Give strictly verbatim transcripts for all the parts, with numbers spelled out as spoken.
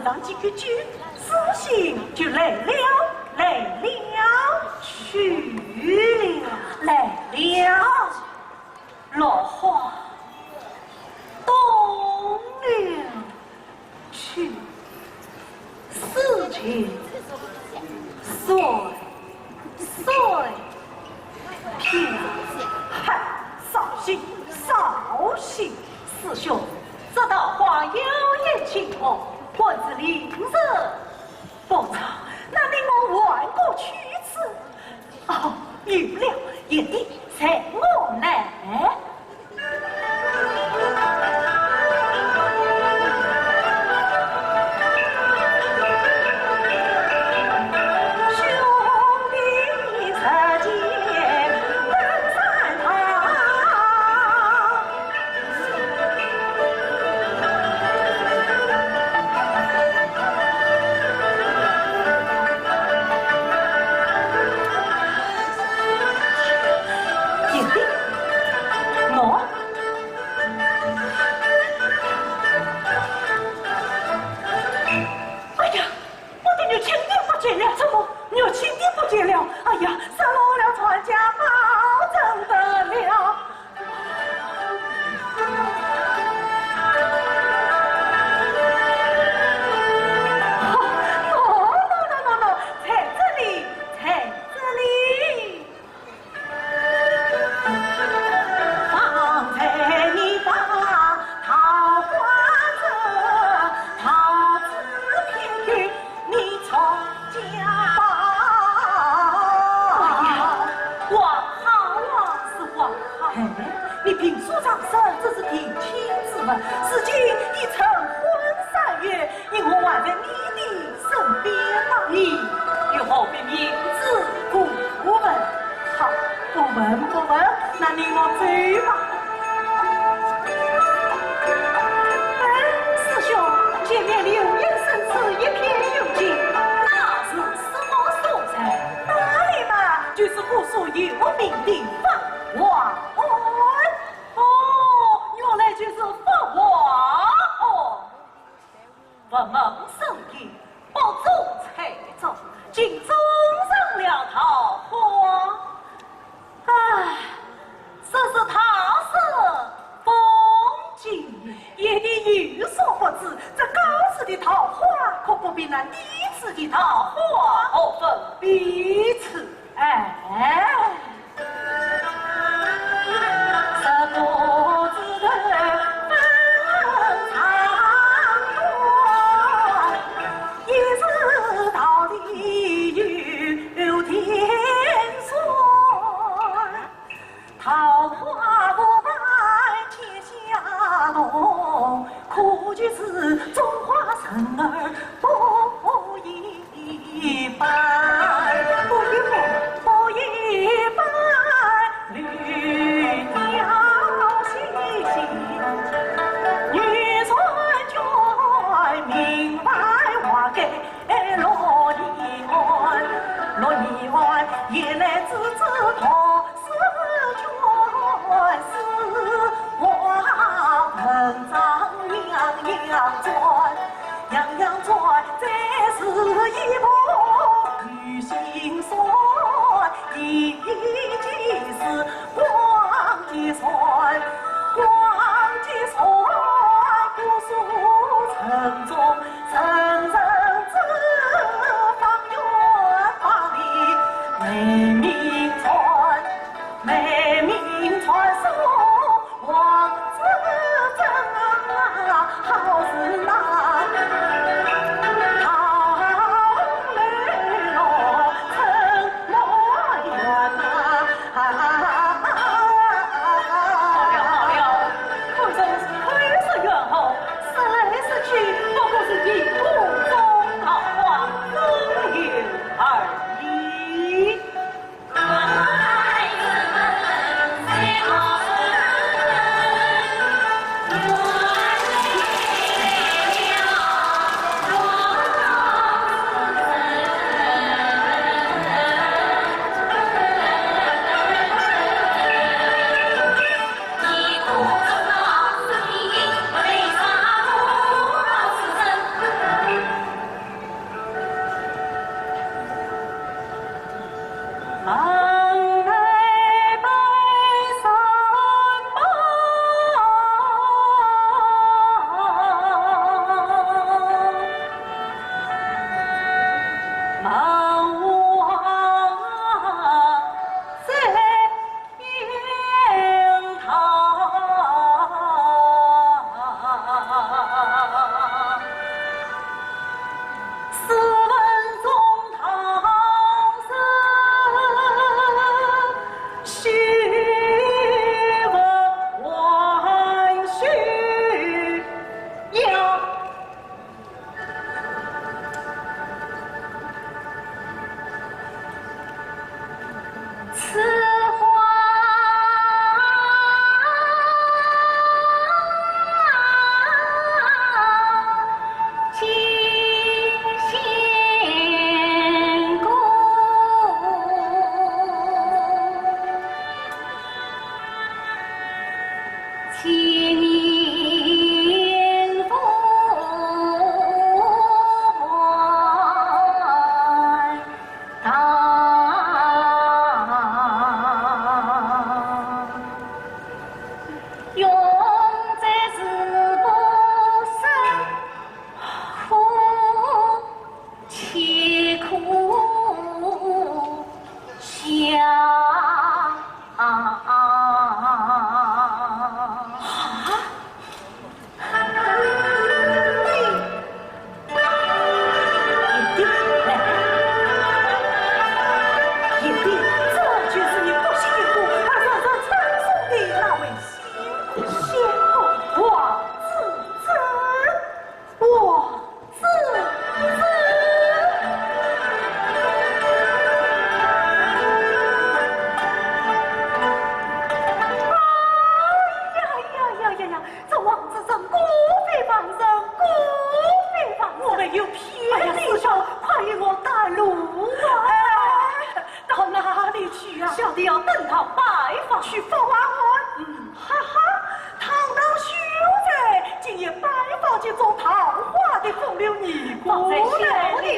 上几个句，书信就来了，来了去了，来了。落花冬了去，思前想后， 水平。嗨，扫兴，扫兴！师兄，这桃花妖艳情何，还是令人不错，那你我换个去处。哦，有了，一定在我来。 哎呀，我的玉清点不见了，怎么玉清点不见了？哎呀，失落了传家宝怎得了？喏，喏，喏，喏，在这里，在这里。 方才你把桃花折，桃子偏给你传家宝。哎呀，还好啊，是还好。哎，你凭书上说这是定亲之物，如今已成婚三月， 你我还在你的身边吗？你又何必明知故问？好，不问不问，那你我走吧。哎，师兄，前面柳荫深处，一片幽静，那是什么所在？那里嘛，就是古树幽幽静静的法华庵。哦，原来就是法华庵。 佛门深幽，不住采萍，竟种上了桃花。唉，说是桃色风景，也定有所不知，这高处的桃花可不比那低处的桃花好分彼此。 哎，好了好了，可真是亏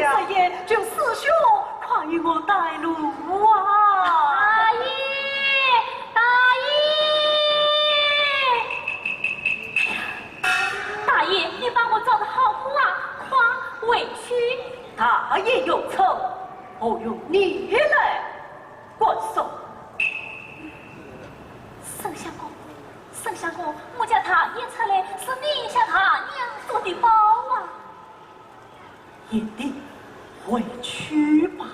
少爷，求师兄快与我带路啊！大爷，大爷，大爷，你把我找得好苦啊，快回去。大爷有错，何用你来管束？沈相公，沈相公，我叫大爷出来，是你向大娘做的保啊。贤弟，回去吧。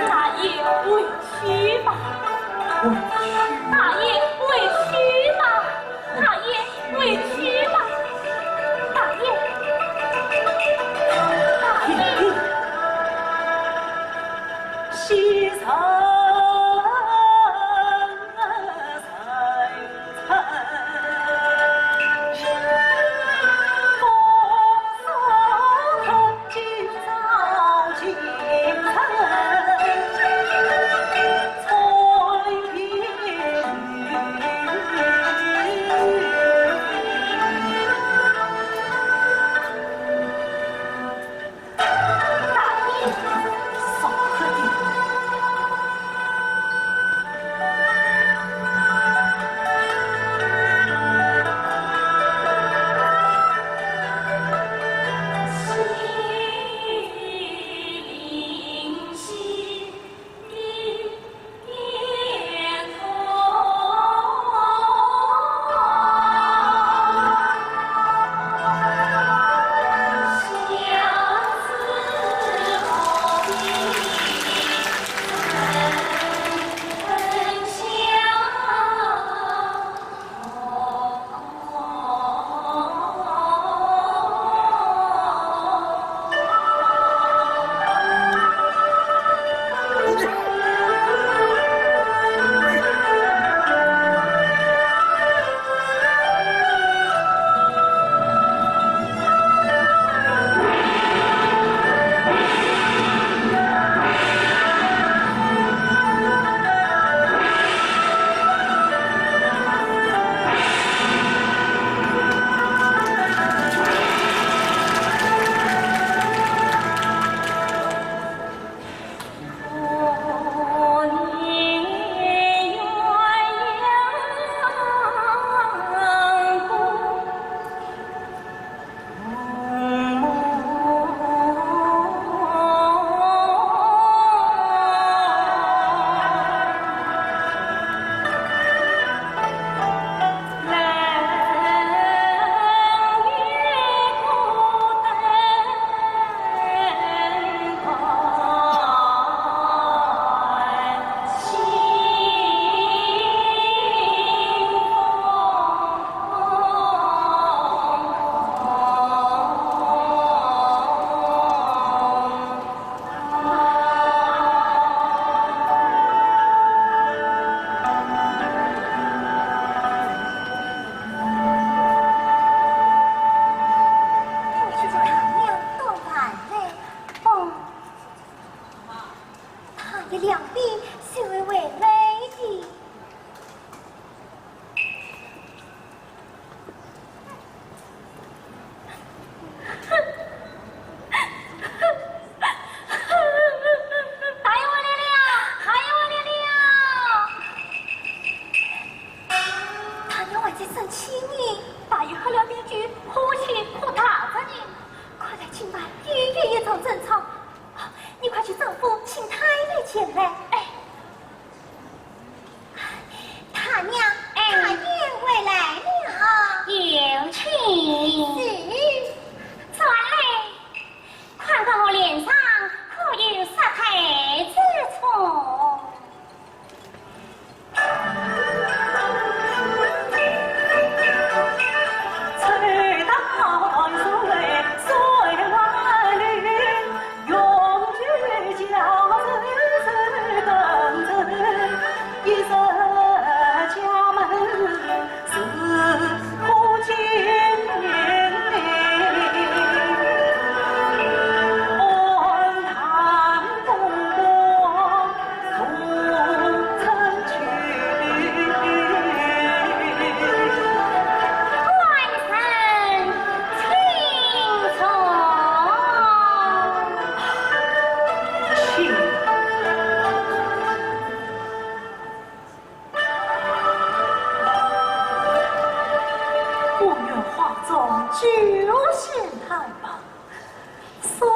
大爷，回去吧。大爷，回去吧。大爷，回去吧。大爷，大爷。我去叫大娘端饭来。哦，她的两边是会回来的。 大爷回来了，大爷回来了。大娘还在生气呢。大爷喝了点酒，喝气哭大着呢。看来今晚又有一场争吵。你快去招呼请太太前来。哎。 大娘，哎。大爷回来了。有请。是。转来，看看我脸上可有失态之处。 用酒浇人是快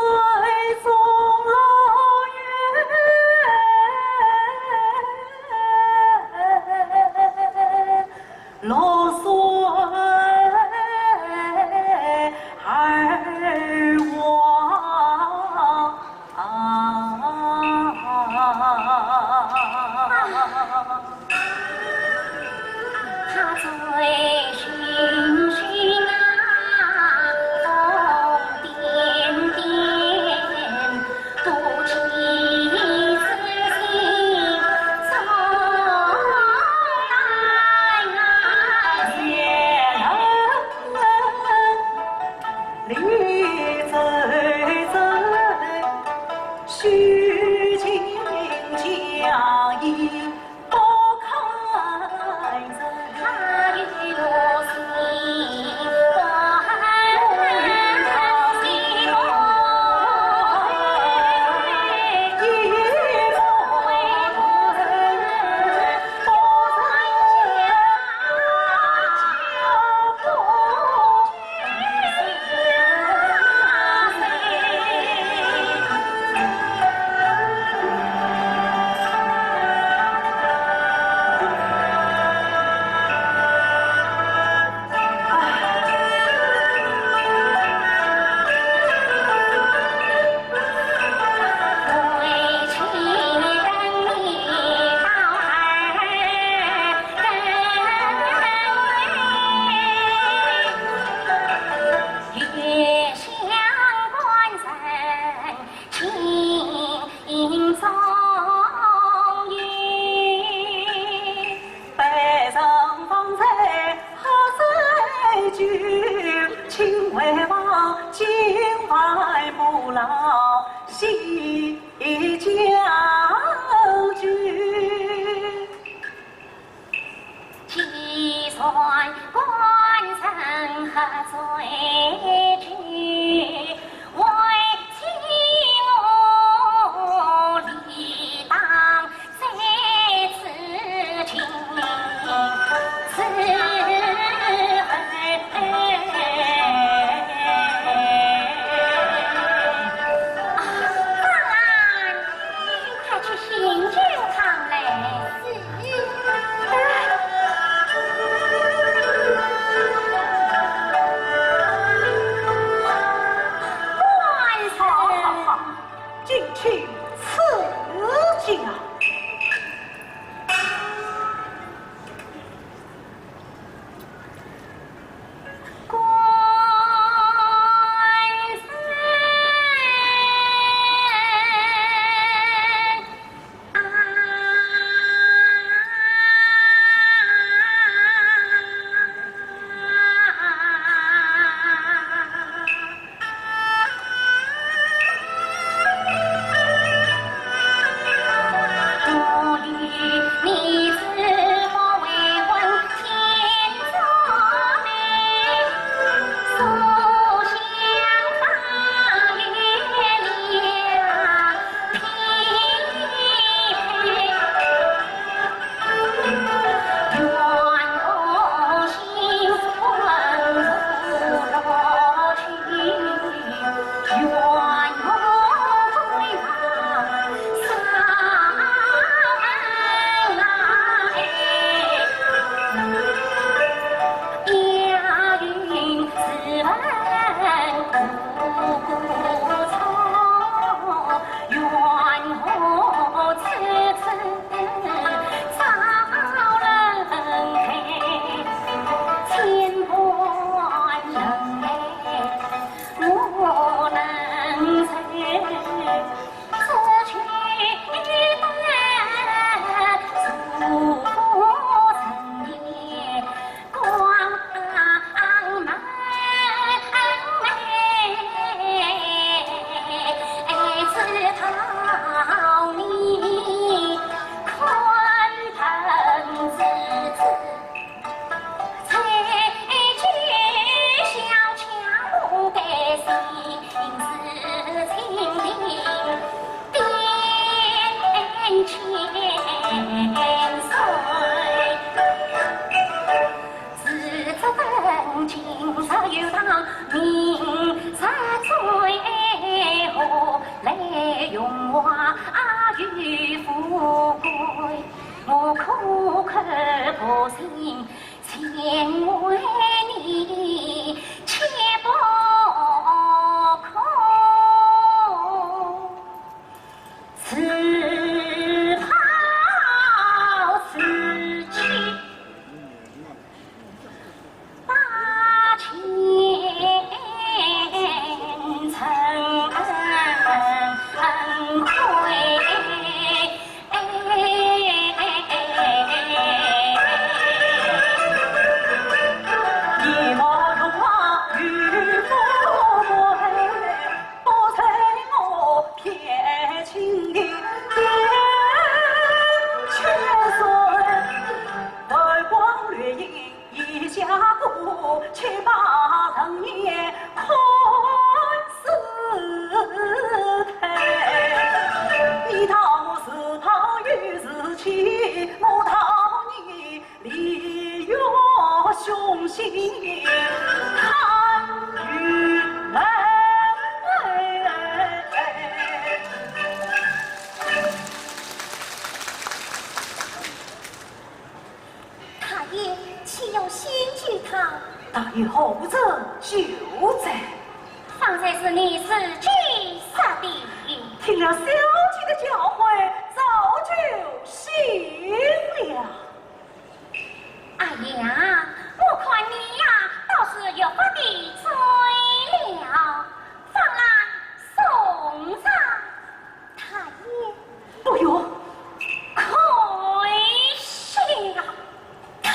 去醒醒他们。官人。好，好，好，敬请赐教。我心情为你切不可，自暴自弃把前程亏。 大爷，岂有兴救他？大爷何日救哉？方才是你自己说的。听了小姐的教诲，早就醒了。哎呀，我看你呀，倒是越发的醉了。方郎送上。 大爷。不用。可惜了，大爷。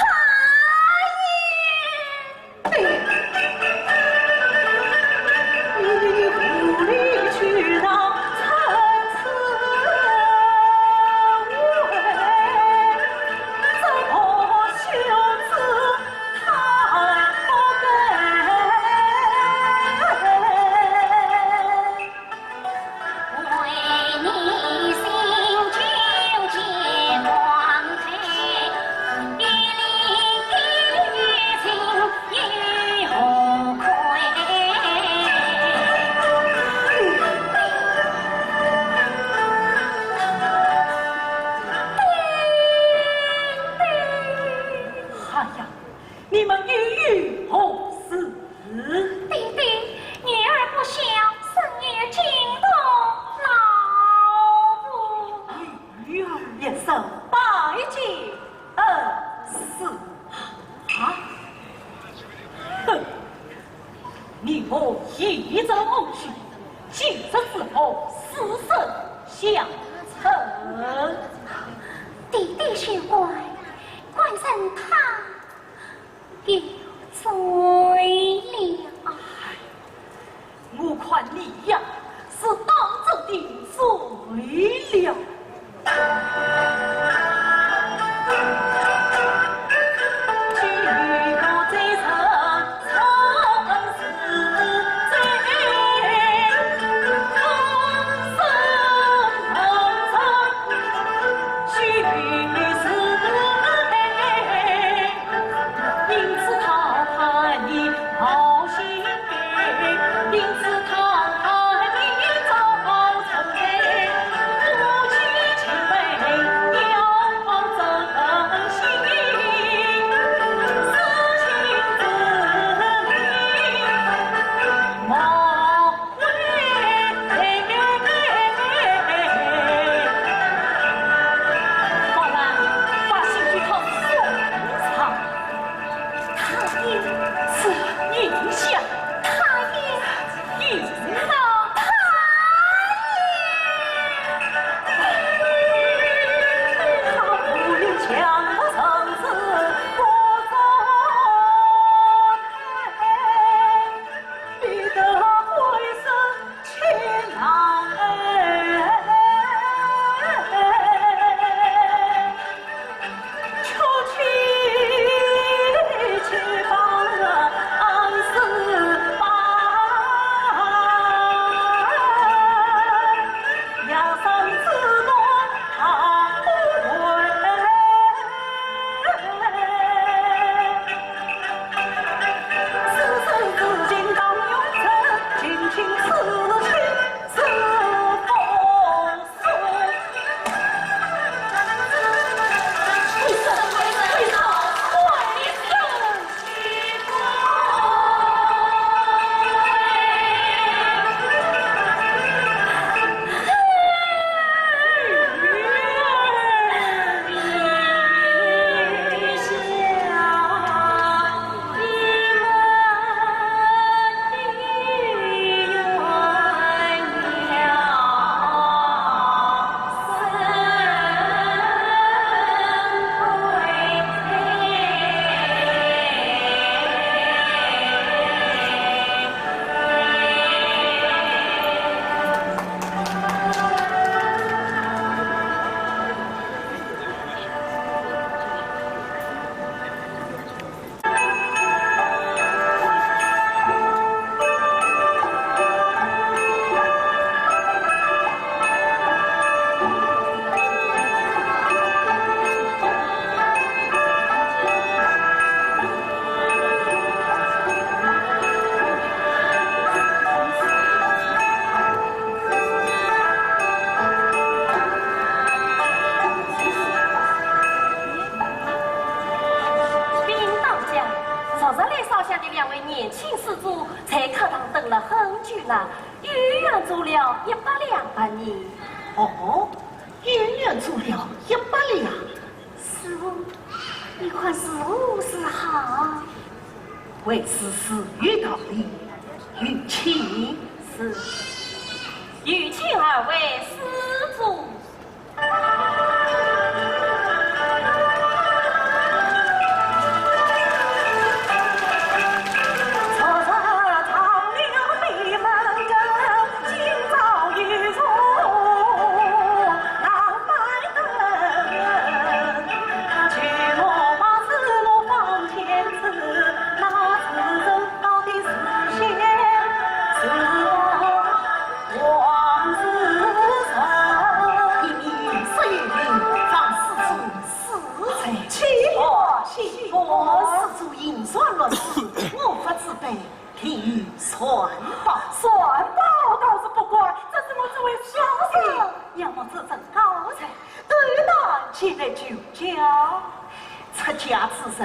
那又要做了一百两吧呢。哦，又要做了一百两。师傅，你看如何是好？为此事有道理，有请。是，有请二位施主。 一面说一面，让施主死罪。起来，起来。施主行善乐事，我法慈悲，给予善报。善报倒是不敢，这是我这位小生，要么这正高才，斗胆前来求教。出家之人，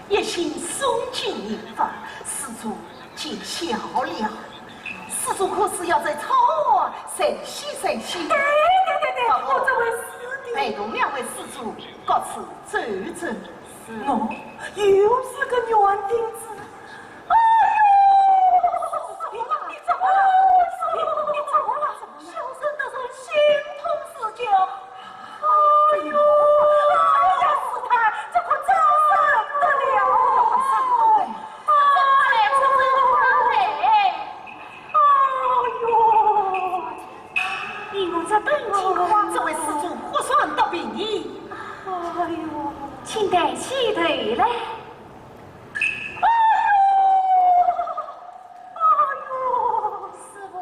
一心诵经念佛，施主 见笑了。施主可是要在草庵随喜随喜？对对对对，我这位师弟。陪同两位施主各处走走。是。我又是个软钉子。哎呦，你怎么了？你怎么了？小生得人心痛似焦。 哎呦，哎呀，师太，这可怎么得了？哎呦，哎呦，你我这等情况，这位施主核酸得病矣。哎呦，请抬起头来。哎呦，哎呦，师傅，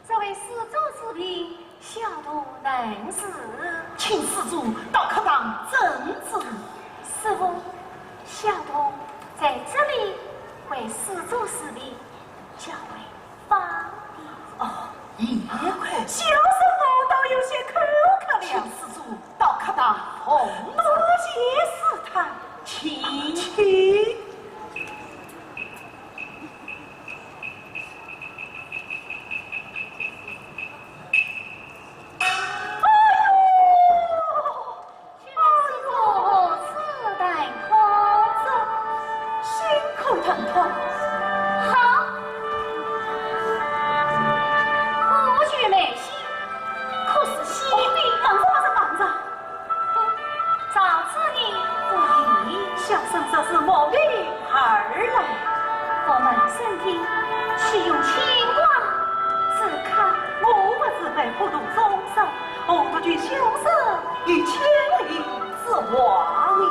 这位施主治病，小童能治。请施主到客堂诊治。师傅，小童在这里为施主治病，较为方便。哦，也快。小生我倒有些口渴了。请施主到客堂奉茶。多谢师太。请。请。 好，苦尽甘来，可是西北。哦，忙着，忙着，忙着。 赵子龙问：小生这是慕病而来。我们身体岂用清光自看？我不是被普度众生，何得救小生于千里之外呢？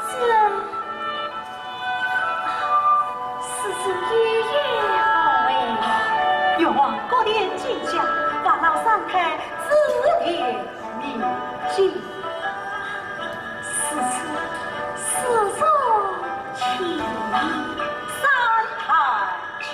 这，施主有眼无珠。越王各殿金甲，烦劳师太指点迷津。 施主，施主请。师太请。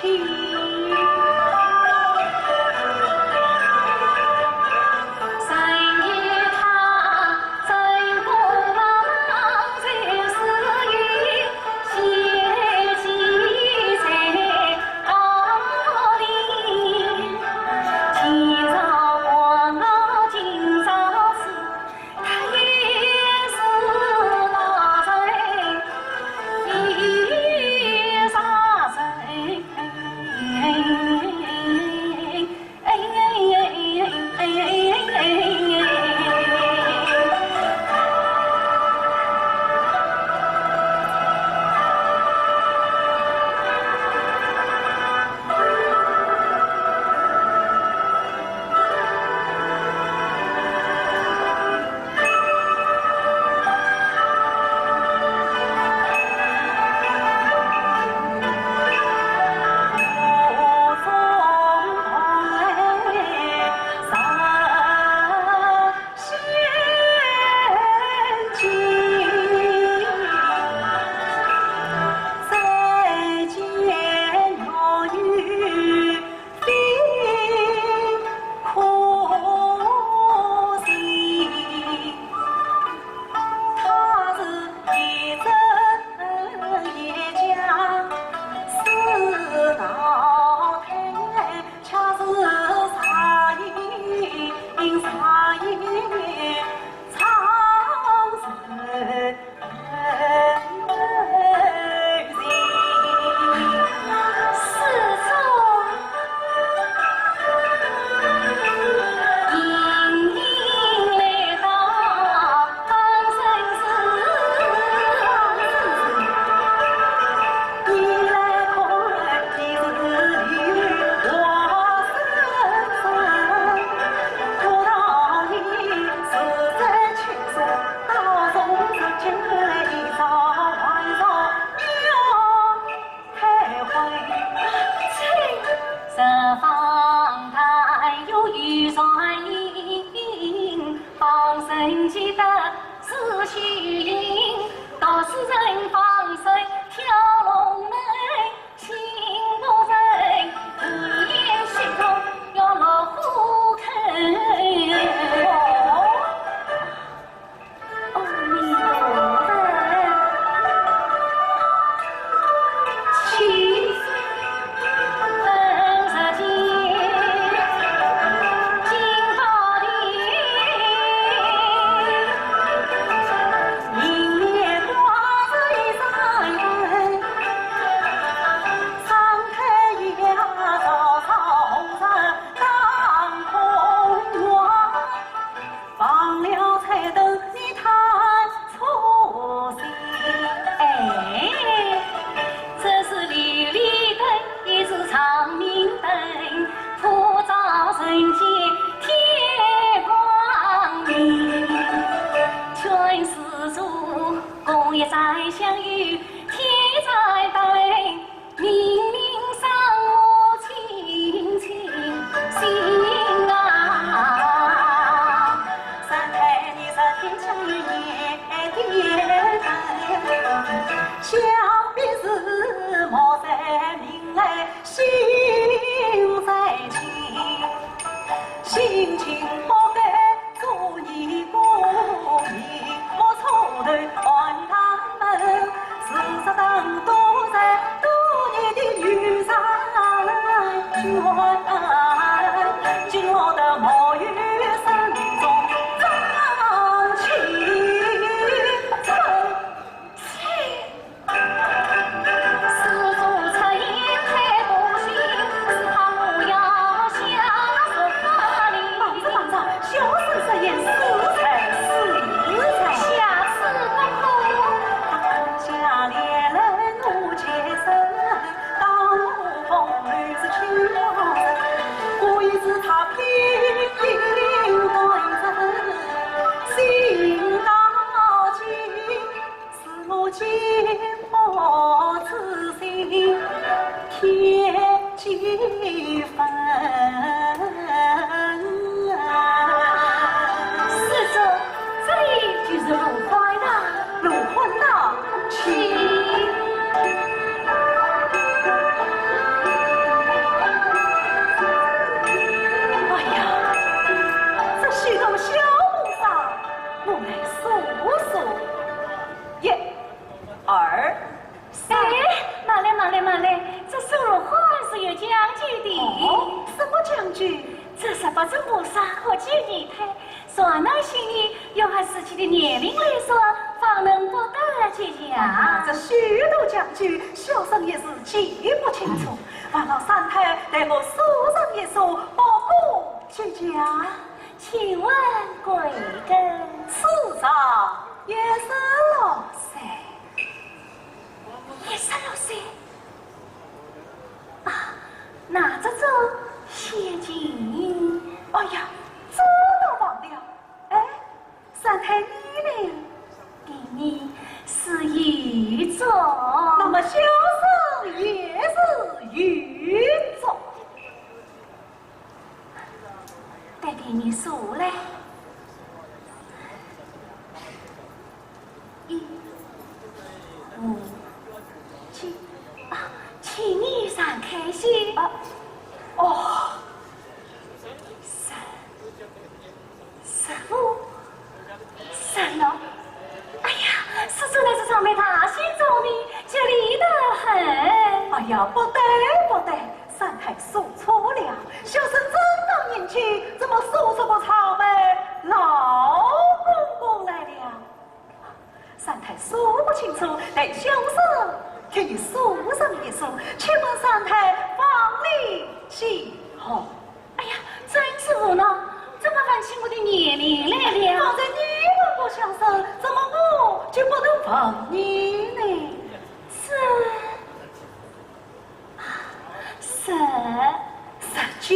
哎，这是琉璃灯，也是长明灯，普照人间天光明。全是烛光一盏香油添柴灯，明明生我清清心啊。三太你是天降一年的灯，想必是莫在明来心在情，心情不该 做你个，你莫错头看他们，事实上都在多年的女婵娟，今我的母语山中张起春。 放着放着，小生实言是才是才。下次不可。是我寂寞之心添几分。施主，这里就是罗汉堂。罗汉堂，请。哎呀，这许多小和尚，我来数数。 一、二、三。哎，慢来，慢来，慢来，这数罗汉是有讲究的。哦，什么讲究？这十八尊菩萨合九泥胎，算那些年，要按自己的年龄来算，方能不得吉祥。啊，这许多讲究，小生也是记不清楚。烦劳三太代我数上一数，报个吉祥。请问贵庚？世上 也是六岁。也是六岁？啊，那这种陷阱。哎呀，这倒忘了。哎，三太你呢？弟弟是一种。那么小生也是一种。 带弟弟数来。一、五、七，啊，请你散开些。啊，哦。三、十五、 三了。哎呀，施主乃是长辈大信中的，吉利得很。哎呀，不对，不对，三太数错了，小生正当年纪，怎么数错个长辈老公公来了？三太数不清楚，待小生替你数上一数，请问三太方年几何？ 哎呀，真是无奈，怎么问起我的年龄来了？方才你问过小生，怎么我就不能问你呢？是，啊，十，十九，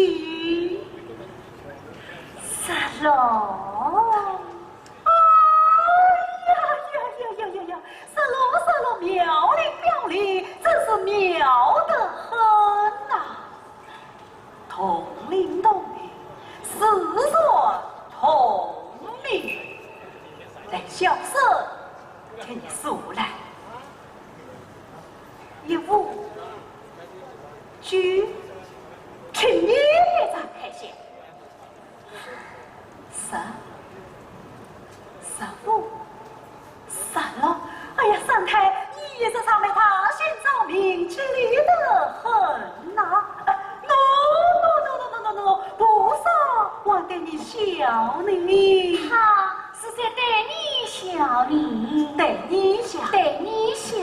十六。 哎呀呀呀呀呀呀呀！十六十六，妙龄妙龄，真是妙得很呐！同龄同龄，十自作聪明，待小生替你说来。岳父，就请你别再开心。 十，十五，十六。哎呀，三太，你也是长得大，心聪明，伶俐得很呐。喏，喏，喏，菩萨还对你笑呢。他是在对你笑呢。对你笑。对你笑。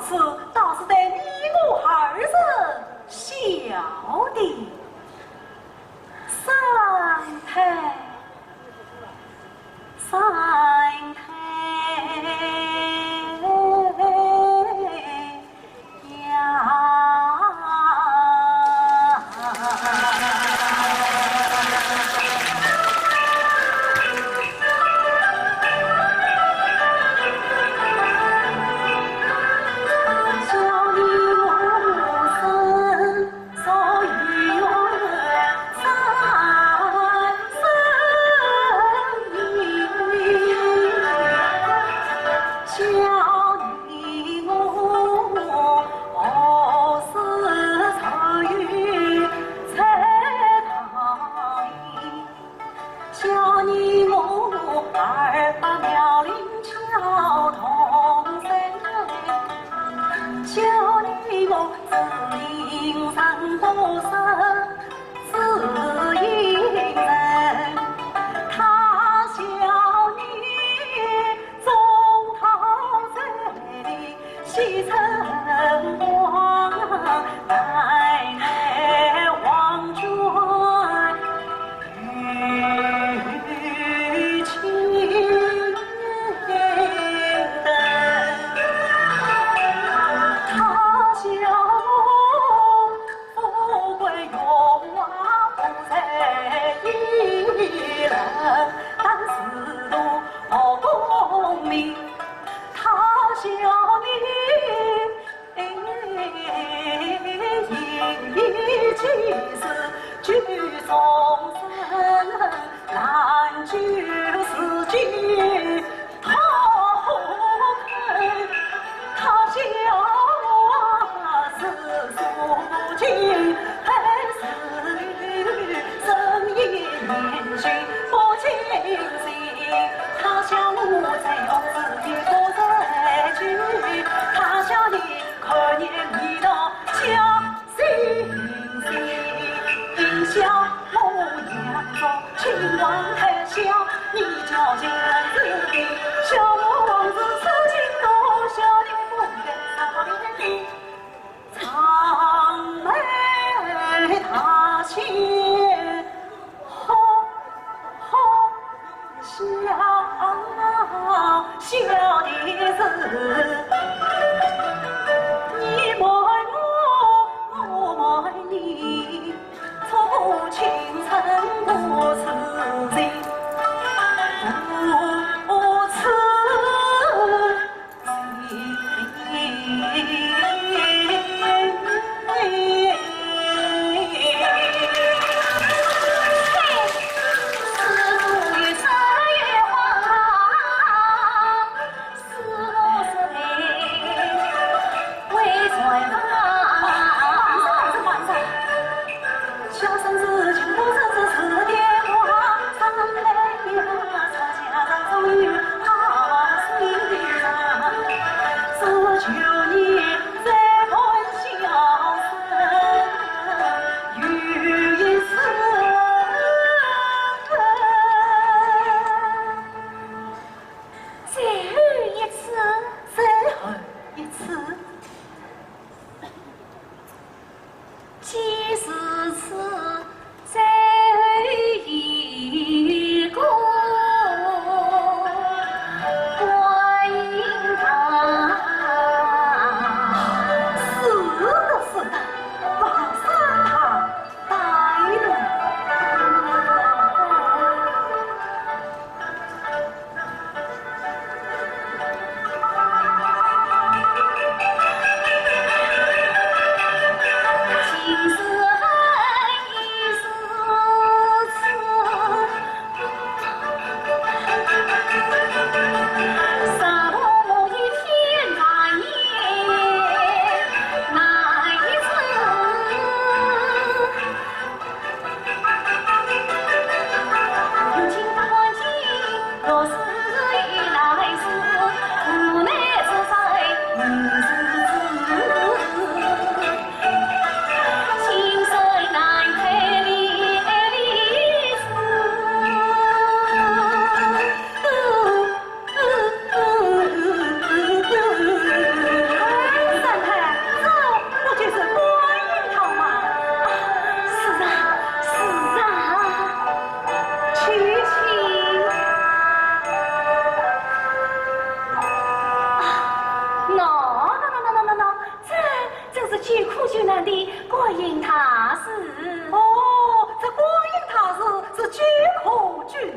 是，是，倒是对你我二人笑的。 三太，三太呀！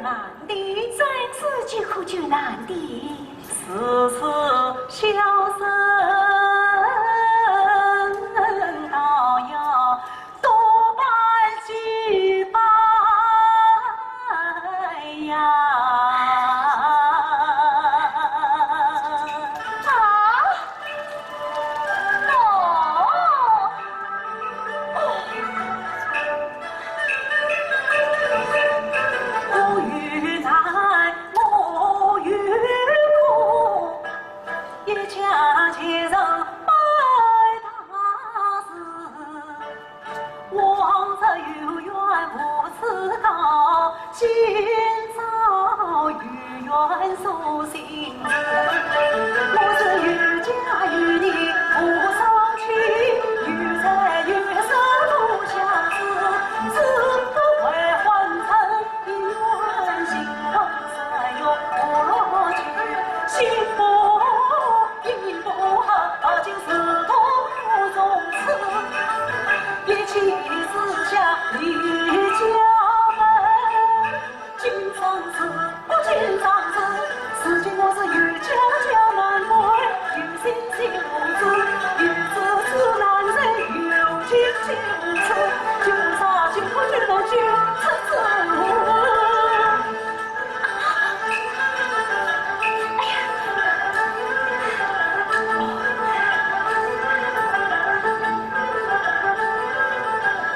难的，真是几苦救难的。时时小生倒要多拜几拜呀。啊？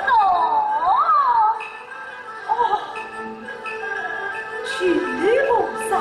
哦。 哦，哦，徐菩萨。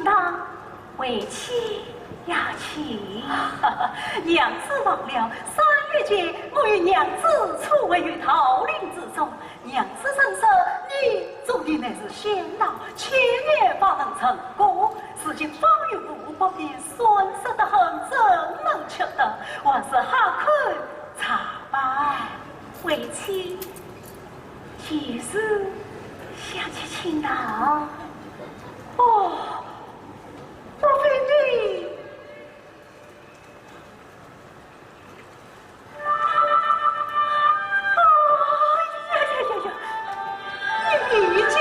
那为妻呀，请。娘子忘了，三月间我与娘子初会于桃林之中，娘子曾说你做的乃是仙桃，千年方能成功。如今方有误，不免酸涩得很，怎能吃得？还是喝口茶吧。为妻 几时想起青桃？哦，莫非你？哦，呀呀呀呀！你已经……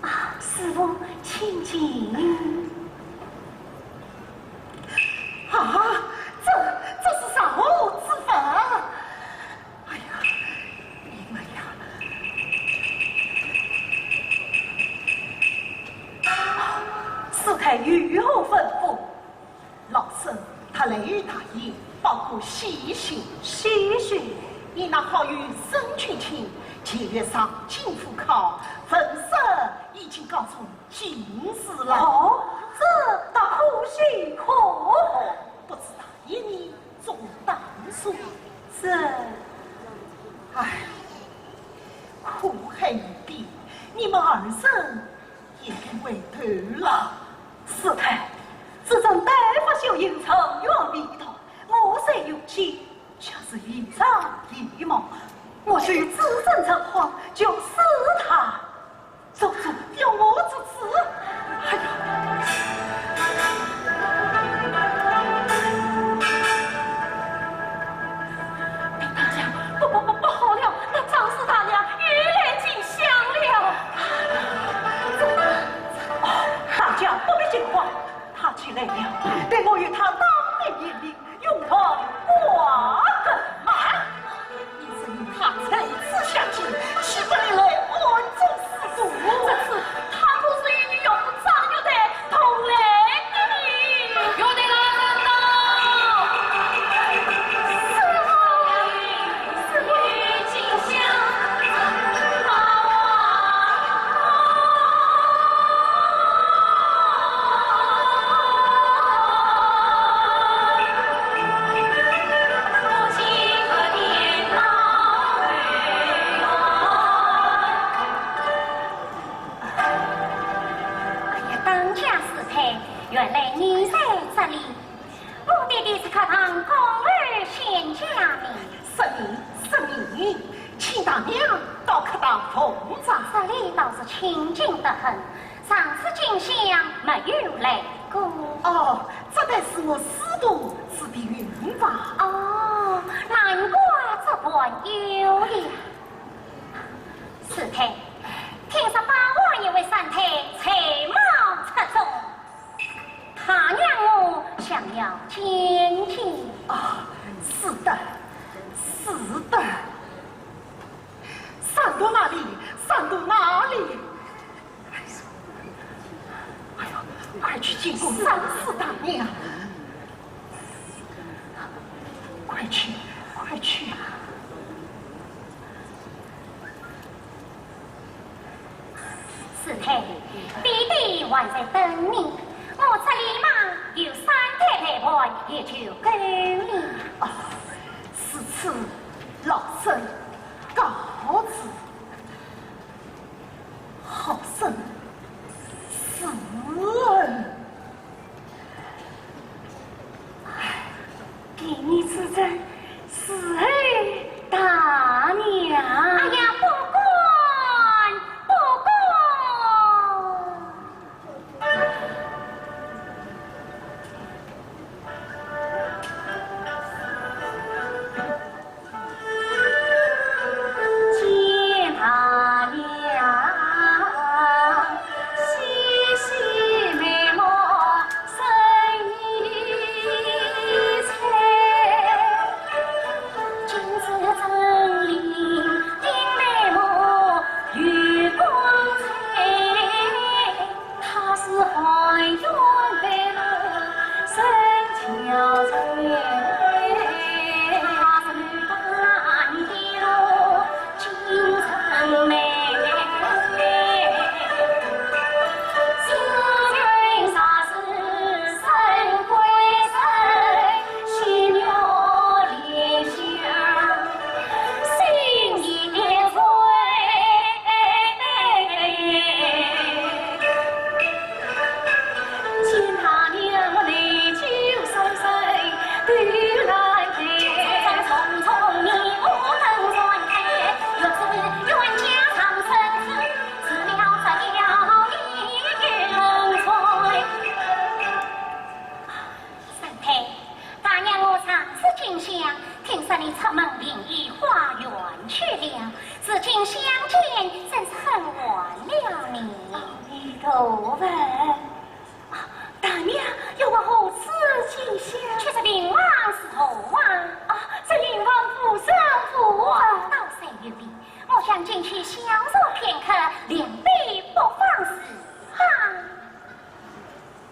啊，师父，请进。啊，这，这是啥物之法？哎呀，你们呀！啊，师太有何吩咐？ 老身特来与大爷报个喜讯。喜讯？你那好友沈君卿，前月上京赴考，文试已经考中进士了。哦，这大可喜可贺。不知大爷你作何打算？是。唉，苦海无边，你们二人 也该回头了。师太，此人丹发秀英，沉鱼未到，我虽有见，却是一场一梦。我须知真真假，就使他做主。要我做主？哎呀！ 大娘，不，不，不，不好了，那张氏大娘又来进香了。这，这，哦，大家不必惊慌，她既来了，待我与她当面言明，用得挂更满。你是与她初次相见，岂不理来暗中示弱？这次她可是与你岳父张玉台 同来的呢。玉台老人到。师父，师父。哎呀，当家师太，原来你在这里。我爹爹是客堂公侯，显家名。是你，是你，请大娘到客堂奉茶。这里倒是清静得很，上次进香没有来过。哦，这乃是我师徒制的运茶。哦，难怪这般有礼。 师太，听说八王爷为三太才貌出众，大娘我想要见见。啊，是的，是的。三到哪里？三到哪里？哎呀，哎呀，快去见过三师大娘。 快去，快去！师太，爹爹还在等你，我这里忙，有三太陪伴也就够了。啊，如此，老身告辞。 好生慈恩。唉，给你指正，慈恩大娘。哎呀，不敢，不敢。 见三太，大娘我上次进香，听说你出门另依花园去了，如今相见，真是很晚了呢。阿弥陀佛。啊，大娘，又往何处进香？却说灵王是何方？啊，这灵王不远不远。哦，倒是有理，我想进去小坐片刻，另备北方是好。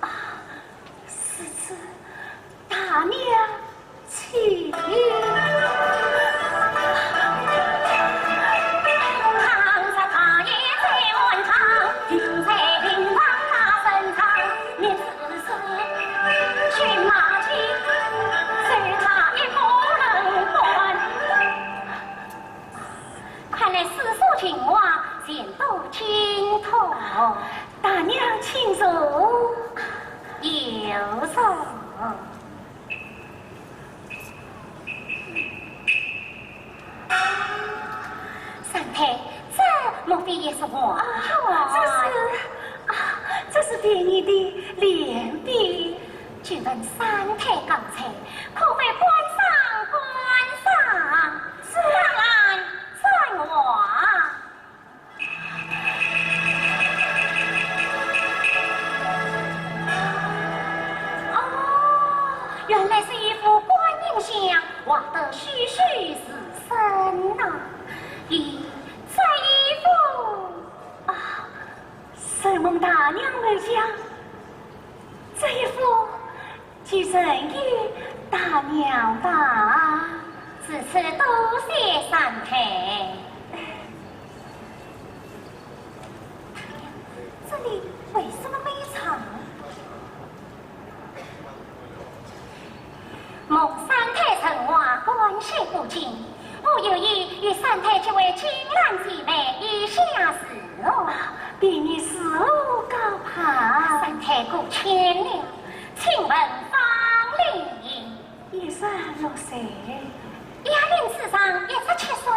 啊，如此，大娘请。看来四座金花全都惊动。大娘请坐。有座。三太，这莫非也是王家？啊，这是，啊，这是便宜的脸饼。请问三太高才，可会观赏观赏？是。当然，转望。哦，原来是一幅观音像，画得栩栩如生呐。咦，这一幅……啊，承蒙大娘开讲，这一幅 就赠与大娘吧。如此多谢三太。这里为什么没有床？蒙三太承话，感谢不尽。 我有意与三太结为金兰姐妹，意下如何？便宜如何高攀？三太过谦了，请问芳龄？一十六岁。雅龄此上一十七岁，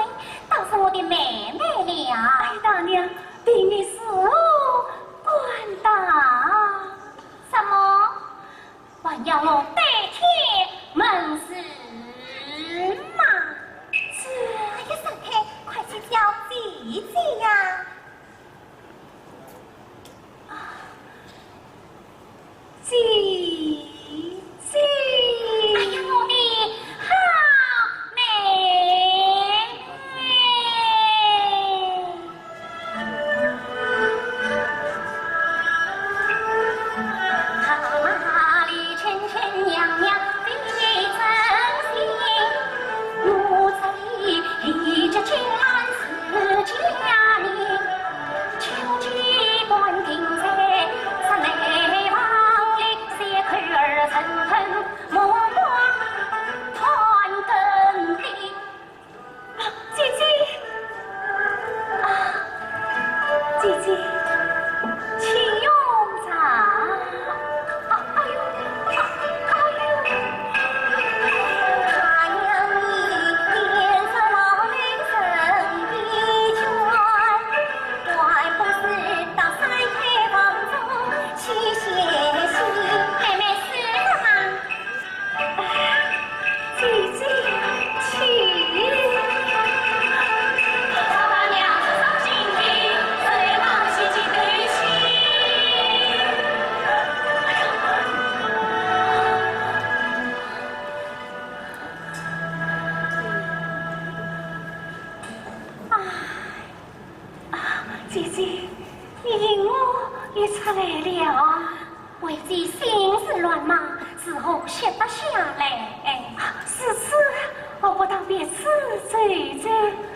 倒是我的妹妹了。哎，大娘，便宜如何管道？什么？ 还要我代天问事吗？是。哎呀，三太，快去叫姐姐呀！啊，姐姐。哎呀，我的好妹妹。啊，为妻心事乱麻，如何歇得下来？哎，是，是，我不到别处走走。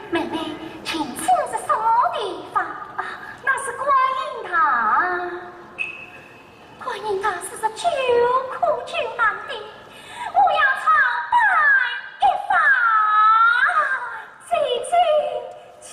妹妹，请问这是什么地方？啊，那是观音堂。观音堂是这救苦救难的，我要朝拜一番。走走。 请。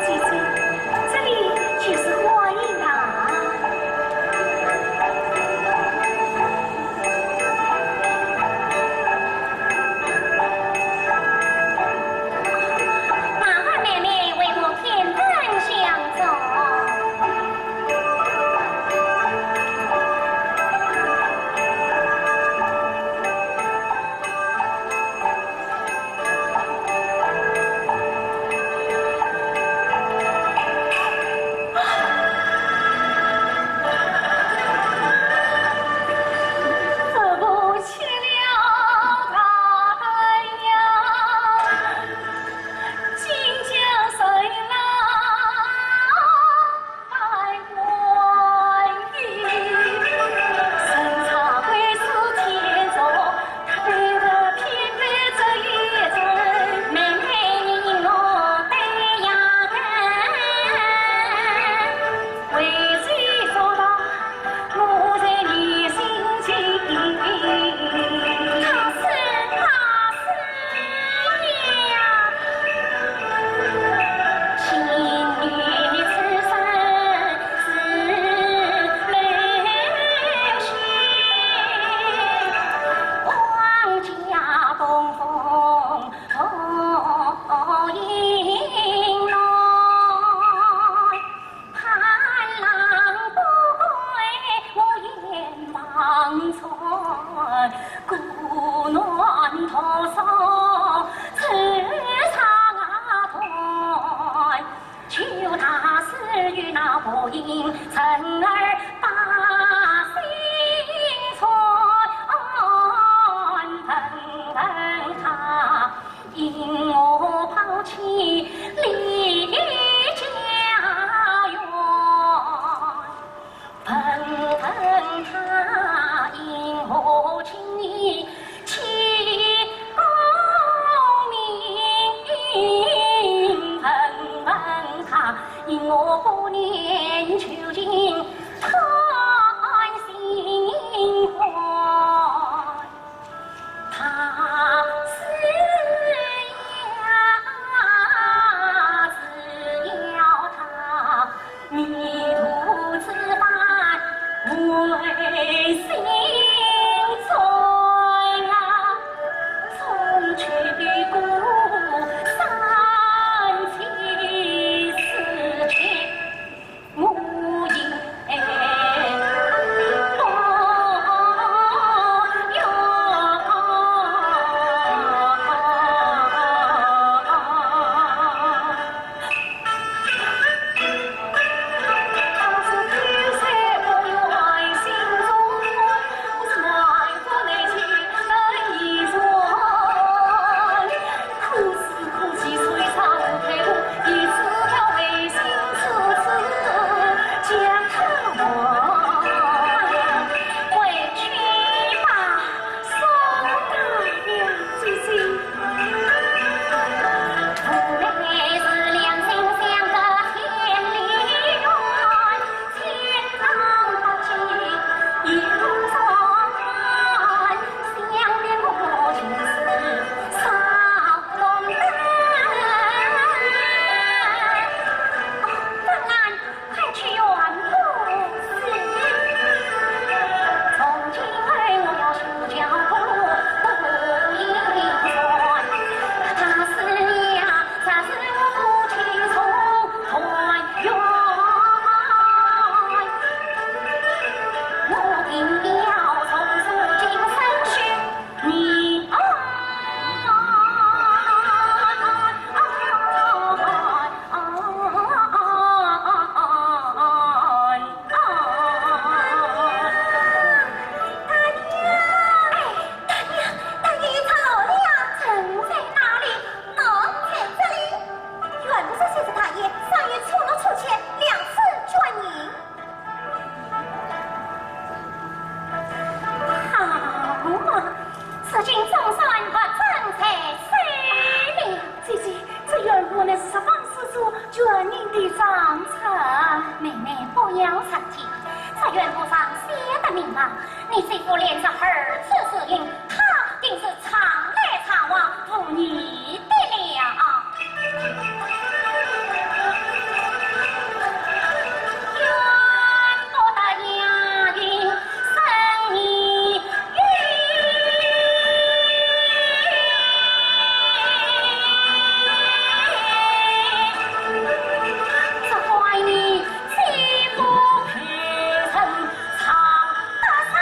姐姐，这里就是观音堂。 麻烦妹妹为我添灯相照。不要生气，只愿皇上写得明白，你这副连着儿子之音，他定是常来常往，无疑的了。愿不得雅云生疑云。 这怪你既不配人，常得人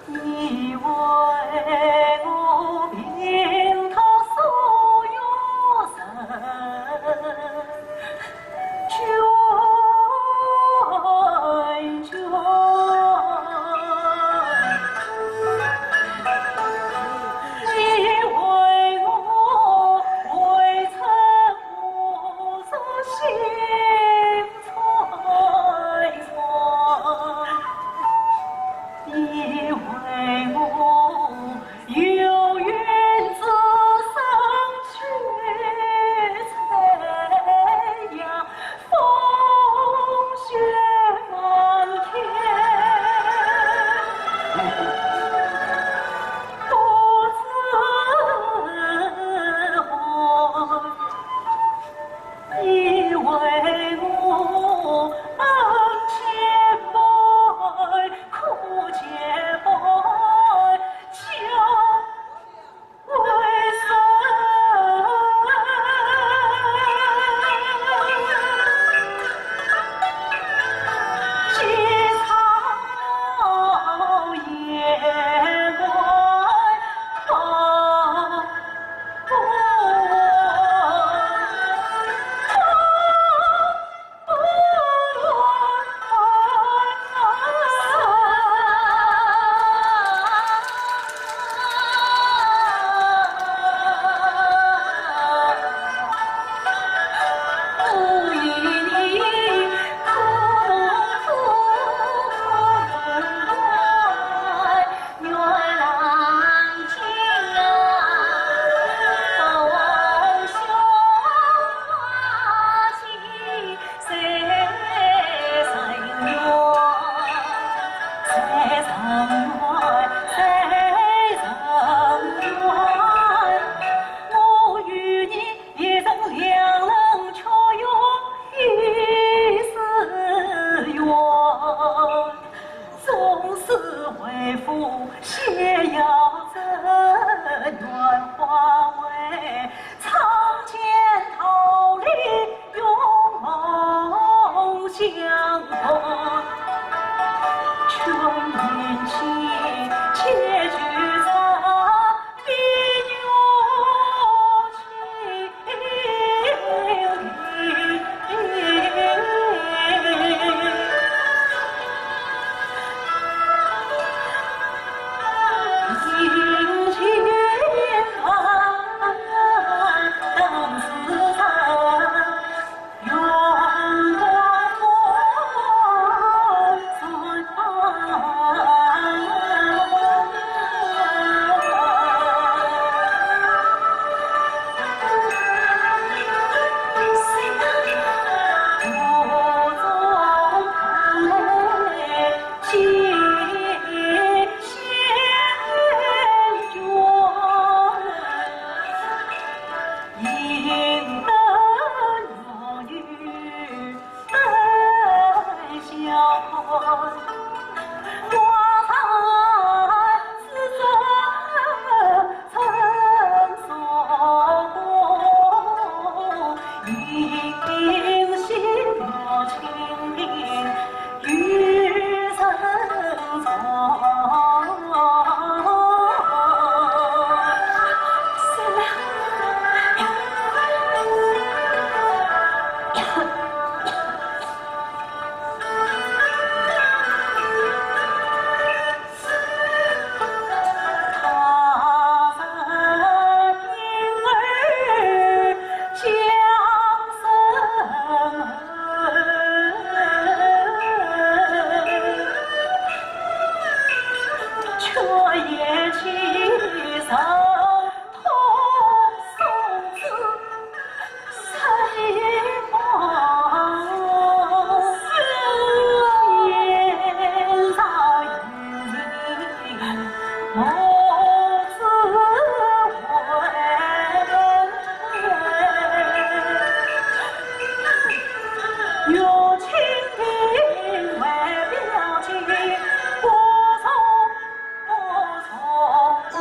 你为我平托所有人，卷卷。你为我未曾无所心 你为我有云之上去采阳，风雪满天，不知何 你为我门前摆，苦节摆，叫为谁？起草也难忘。 总是为父写要这鸢花为，唱间桃李永梦相伴。劝君起解酒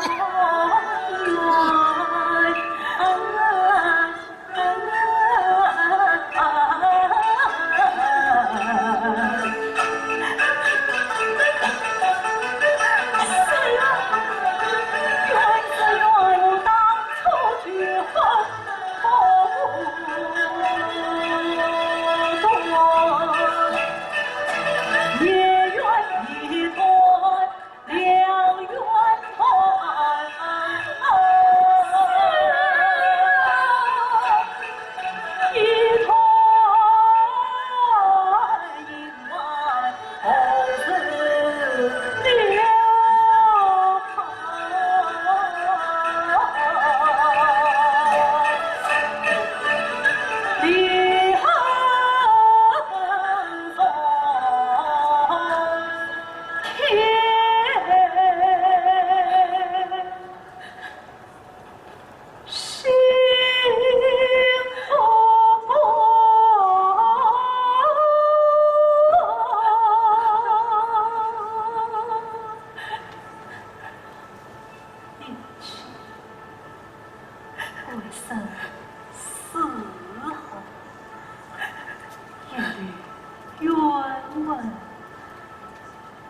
茶，生死后，有冤魂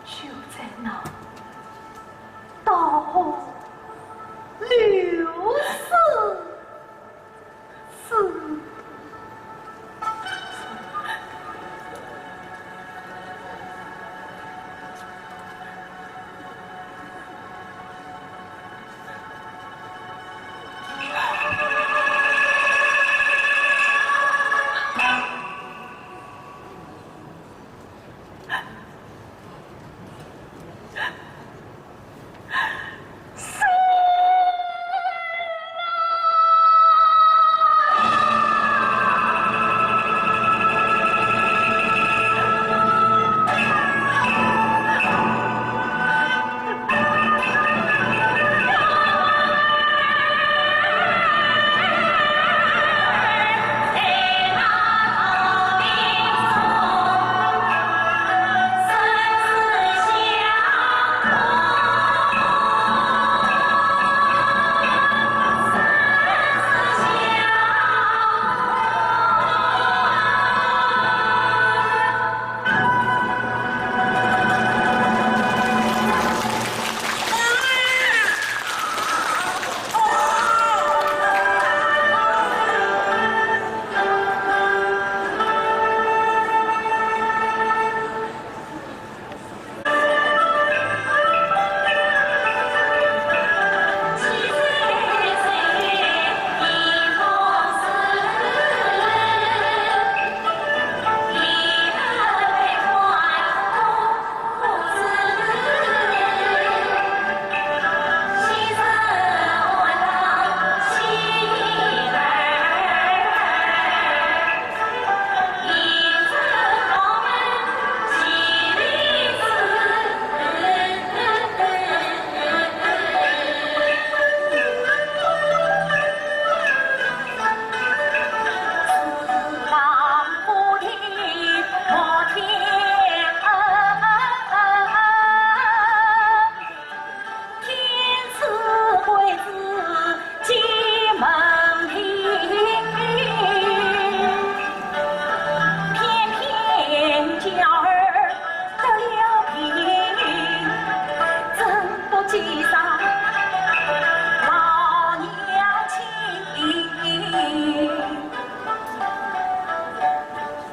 就在那刀河流水之中。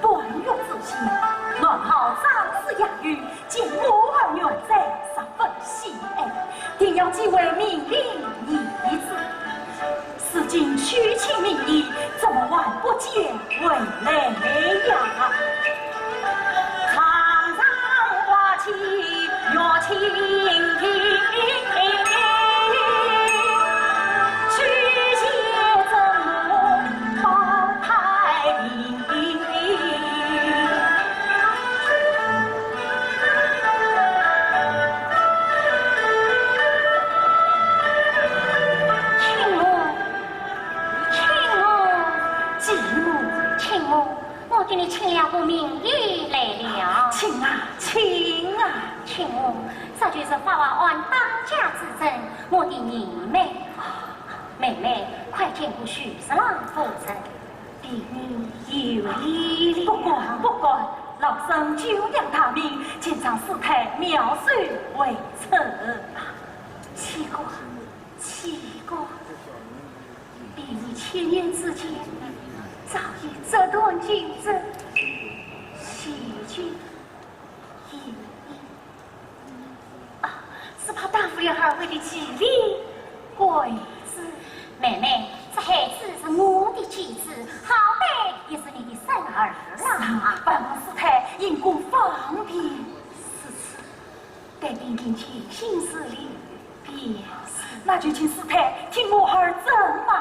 半月之前，南海张氏押运，见我儿原在，十分喜爱，定要继位命令儿子。如今娶亲名医，怎么还不见回来呀？ 亲母，亲母，继母。亲母，我给你请了个名医来了。请啊，请啊。亲母，这就是法华庵当家之珍，我的义妹。妹妹，快见过许十郎夫人。 婢女有礼了。不敢，不敢，老身久仰大名，见仗世太妙手回春。岂敢，岂敢。婢女千年之间，早已折断筋筋，洗尽 衣衣。啊，只怕耽误了二位的祭礼。贵子。妹妹，这孩子是我的继子，好歹也是你的孙儿啊。拜望世太因果方便。如此，待婢定尽尽心事理便是。那就请世太替我儿诊脉。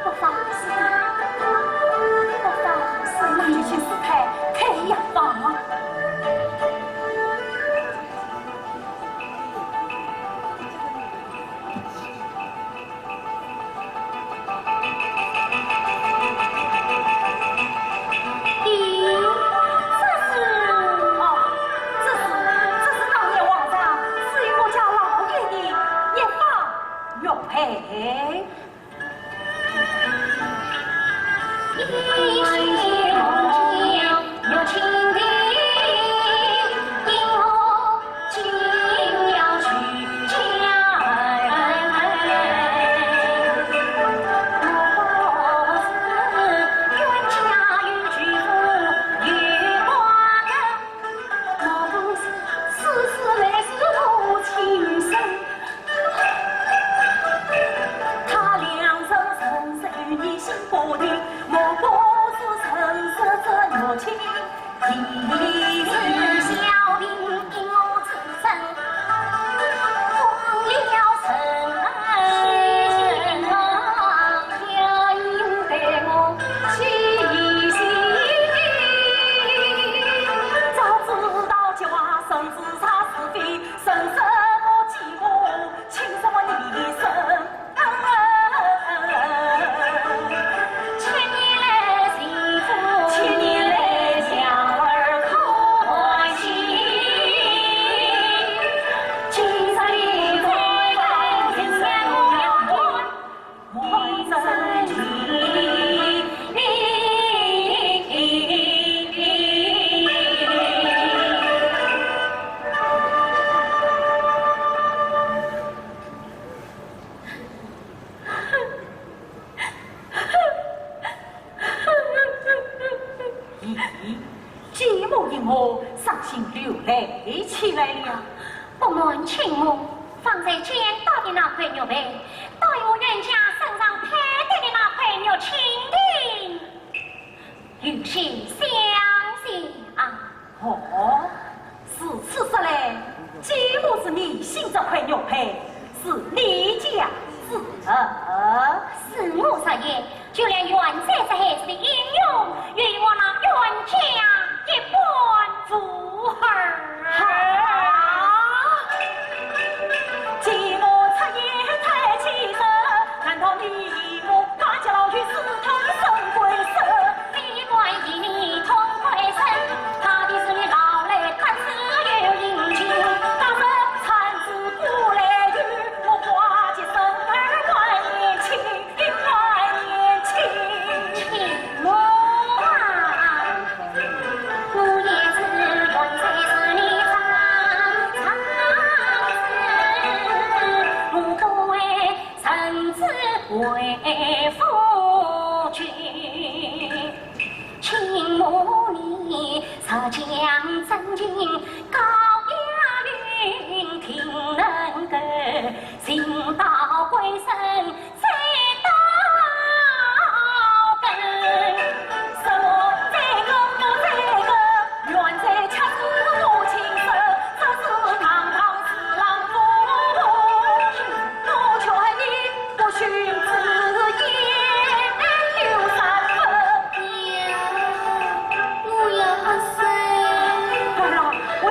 不妨事，不妨事。那就请世太开药方。咦，继母因何伤心流泪起来了？不瞒亲母，方才捡到的那块玉佩，倒与我冤家身上佩戴的那块玉蜻蜓有些相像啊。 哦，如此说来，继母是疑心这块玉佩是你家之物。是我所言，就连原在这孩子的英雄，也与我那冤家一般无二。啊！继母出言太气人，难道你与我家家老幼是同生归死？ 非关与你同归身，怕的是你老来看似有英情，但是产子不来由，我花季生儿还年轻，还年轻。亲母啊，我也是原在是你长长子，我不为 臣子为夫君，请母你若将真情告雅云，定能够寻到归身，再到根。什么这个不这个，原在恰似我亲生，这是堂堂四郎夫。 我劝你不许自言有三分。娘，我要喝水。儿啊，为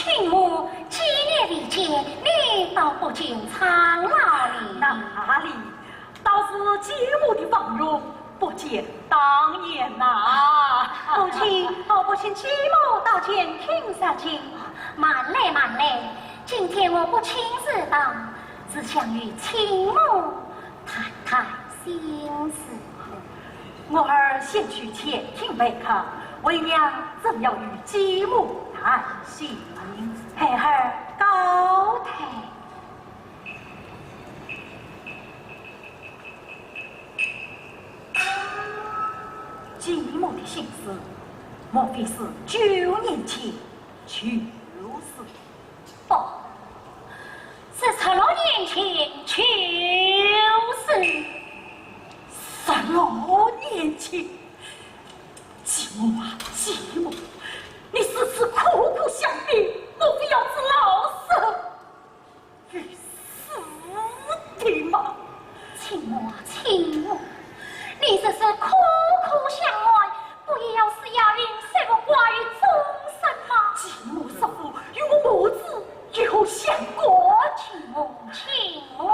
亲母，几年未见，你倒不见苍老哩。哪里，倒是继母的芳容不见当年呐。母亲，我不请继母到前厅上请。慢来，慢来，今天我不请自当，是想与亲母谈谈心事。我儿先去前厅陪客，为娘正要与继母谈心。孩儿告退。继母的心思，莫非是九年前就是？不，是十六年前就是。十六年前？继母啊，继母，你如此苦苦相逼，莫非要置老身于死地吗？亲母啊，亲母，你这是苦苦相瞒，不也要是要引水不挂于众生吗？继母是否与我母子有何相关？亲母，亲母啊！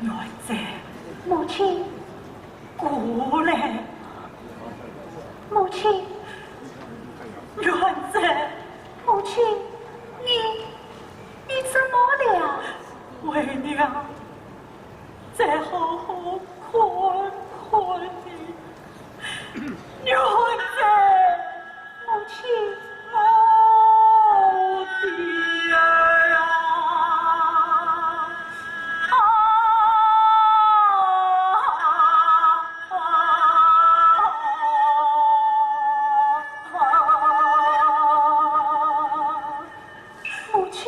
元贞，母亲，过来。母亲，元贞，母亲，你，你怎么了？为娘再好好看看你。 元贞，母亲，我的儿啊！啊！母亲。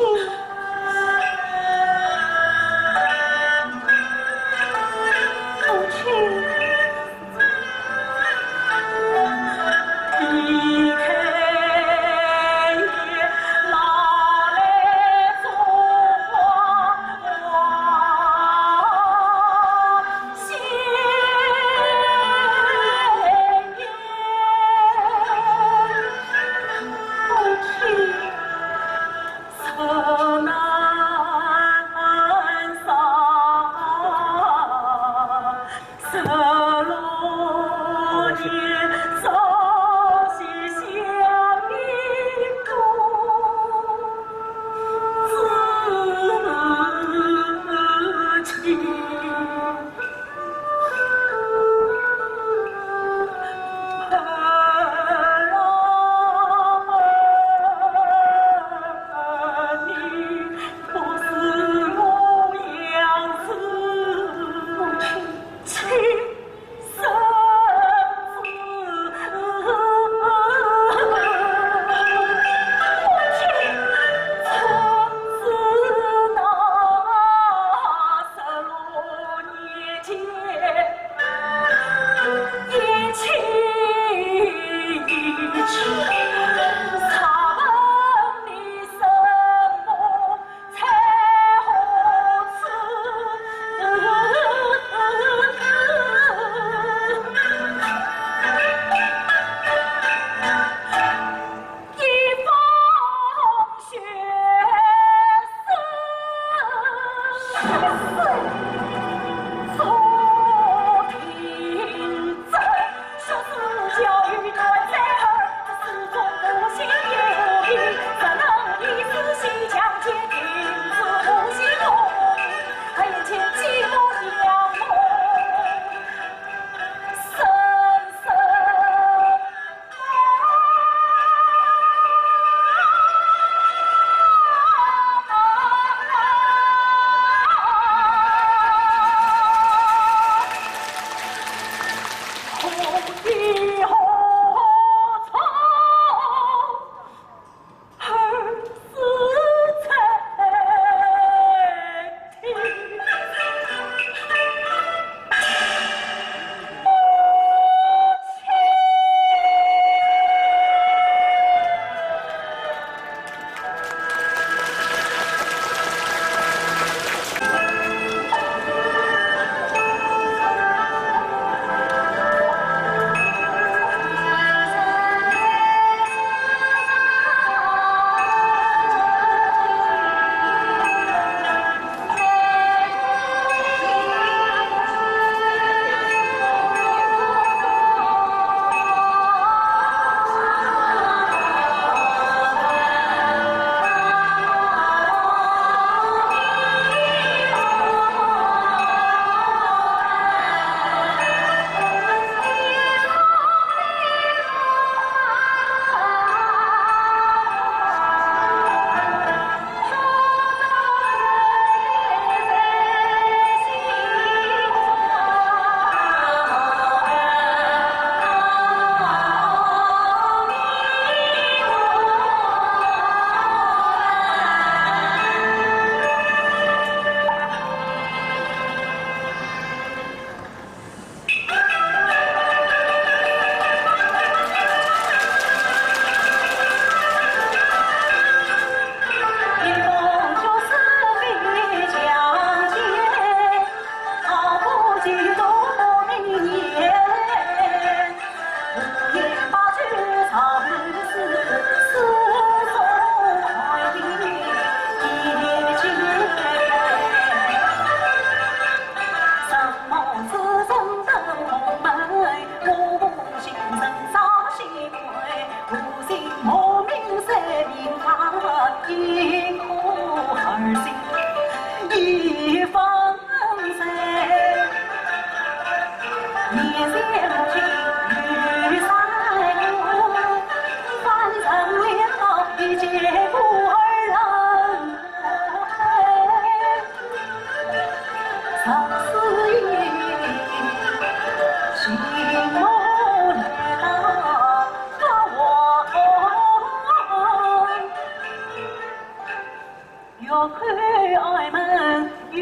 爱门又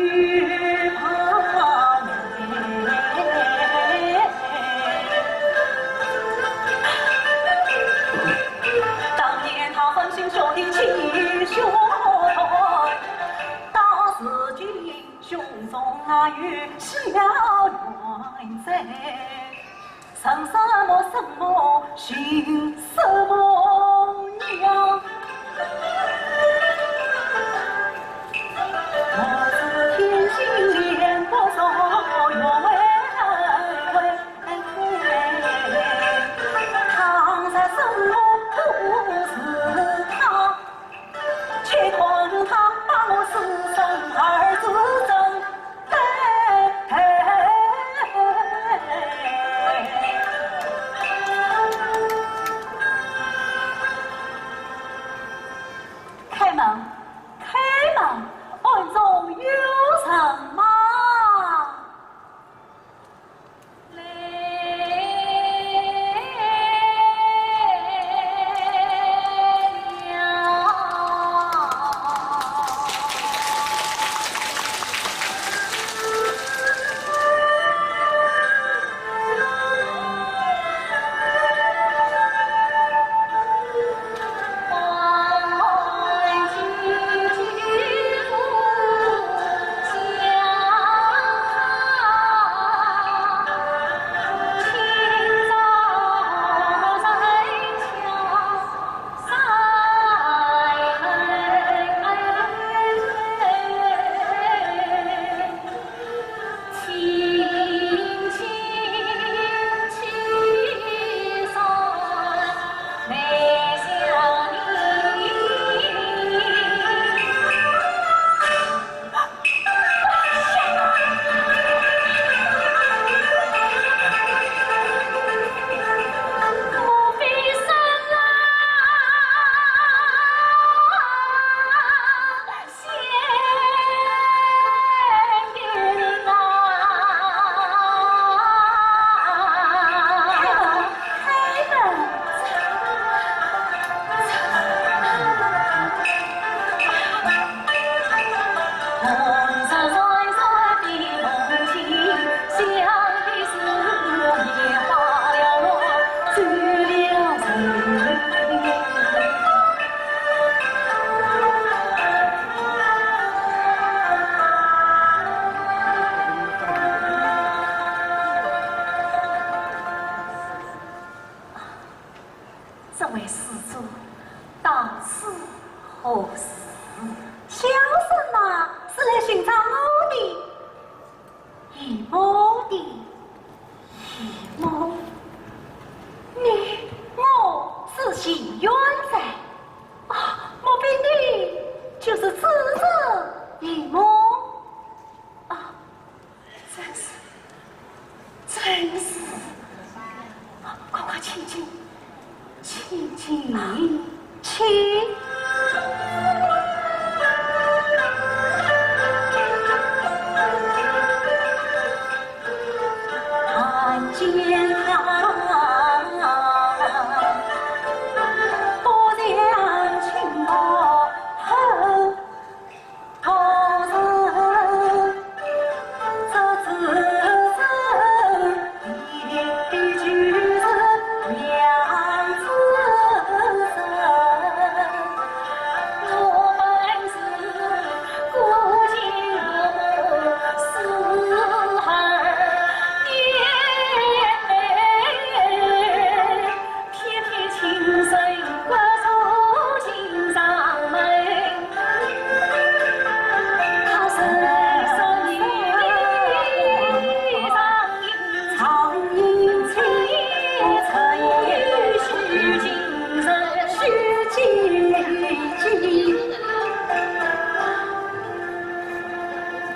怕难。当年他狠心学的七学，到如今胸中啊有小怨在。 生什么什么，姓什么呀？我是天心连不着缘，唐山什么不是他。 且看他把我师生二字正。开门，开门，暗中有人吗？这位施主，到此何事？小生啊，是来寻找我的姨母的。姨母？你，我是邢元才。啊，莫非你就是此人姨母？啊， 真是，真是。快快请进，请进，请。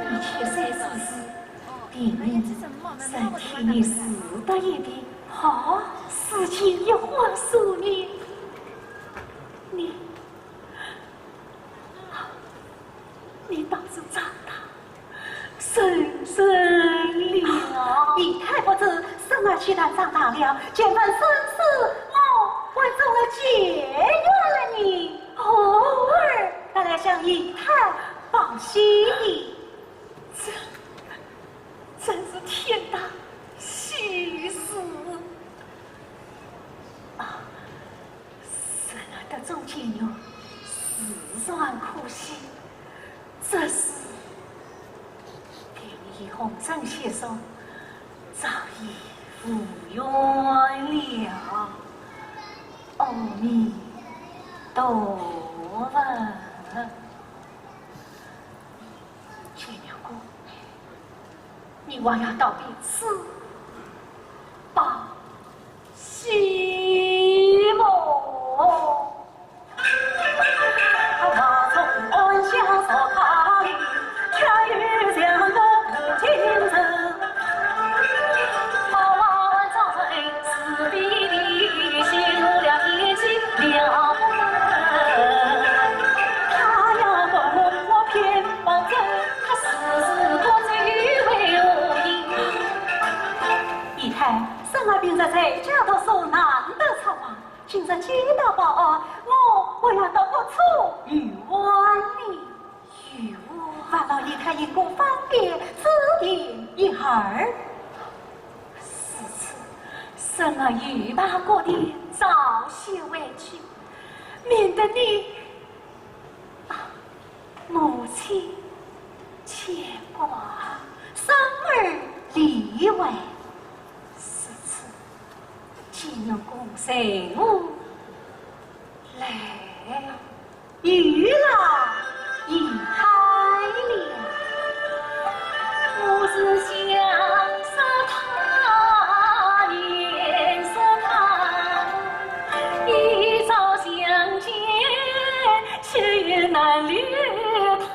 你且三思，定然身体你是得一定。好，事情有话说呢。你，你倒是长大成人了。你太不知，生儿既然长大了，前番生死我还做了解元呢。哦，儿，快来向姨太报喜的，这真是天大喜事啊！侄儿得中解元，自然可喜，只是给你洪正先生早已无缘了。阿弥陀佛。 解元公，你还要道别此报喜么？ 姨太，侄儿平日在家读书，难得出外，今日见到报案，我还要到各处游玩哩。 有劳姨太因果方便指点一二。如此，侄儿又把各店早些回去，免得你，啊，母亲牵挂，孙儿理会。如此，解元公随我来。 有劳姨太了。我是想说他，念说他，一朝相见，却也难留他。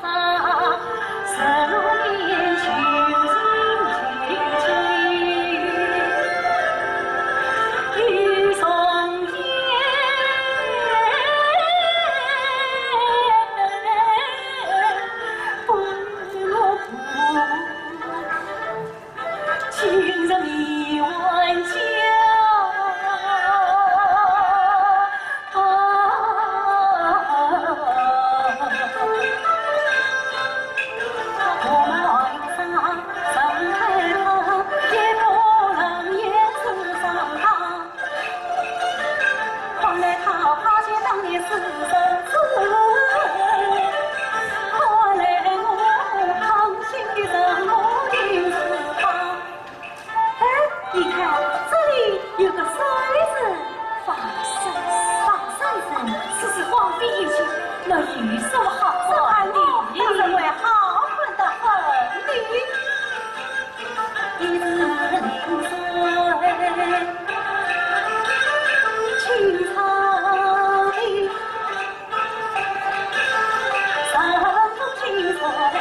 哎，你看，这里有个山字。 房山，房山人，此事荒废已久，那有什么好说的？当然为好看得很的。一日临水清唱的，山风清唱的。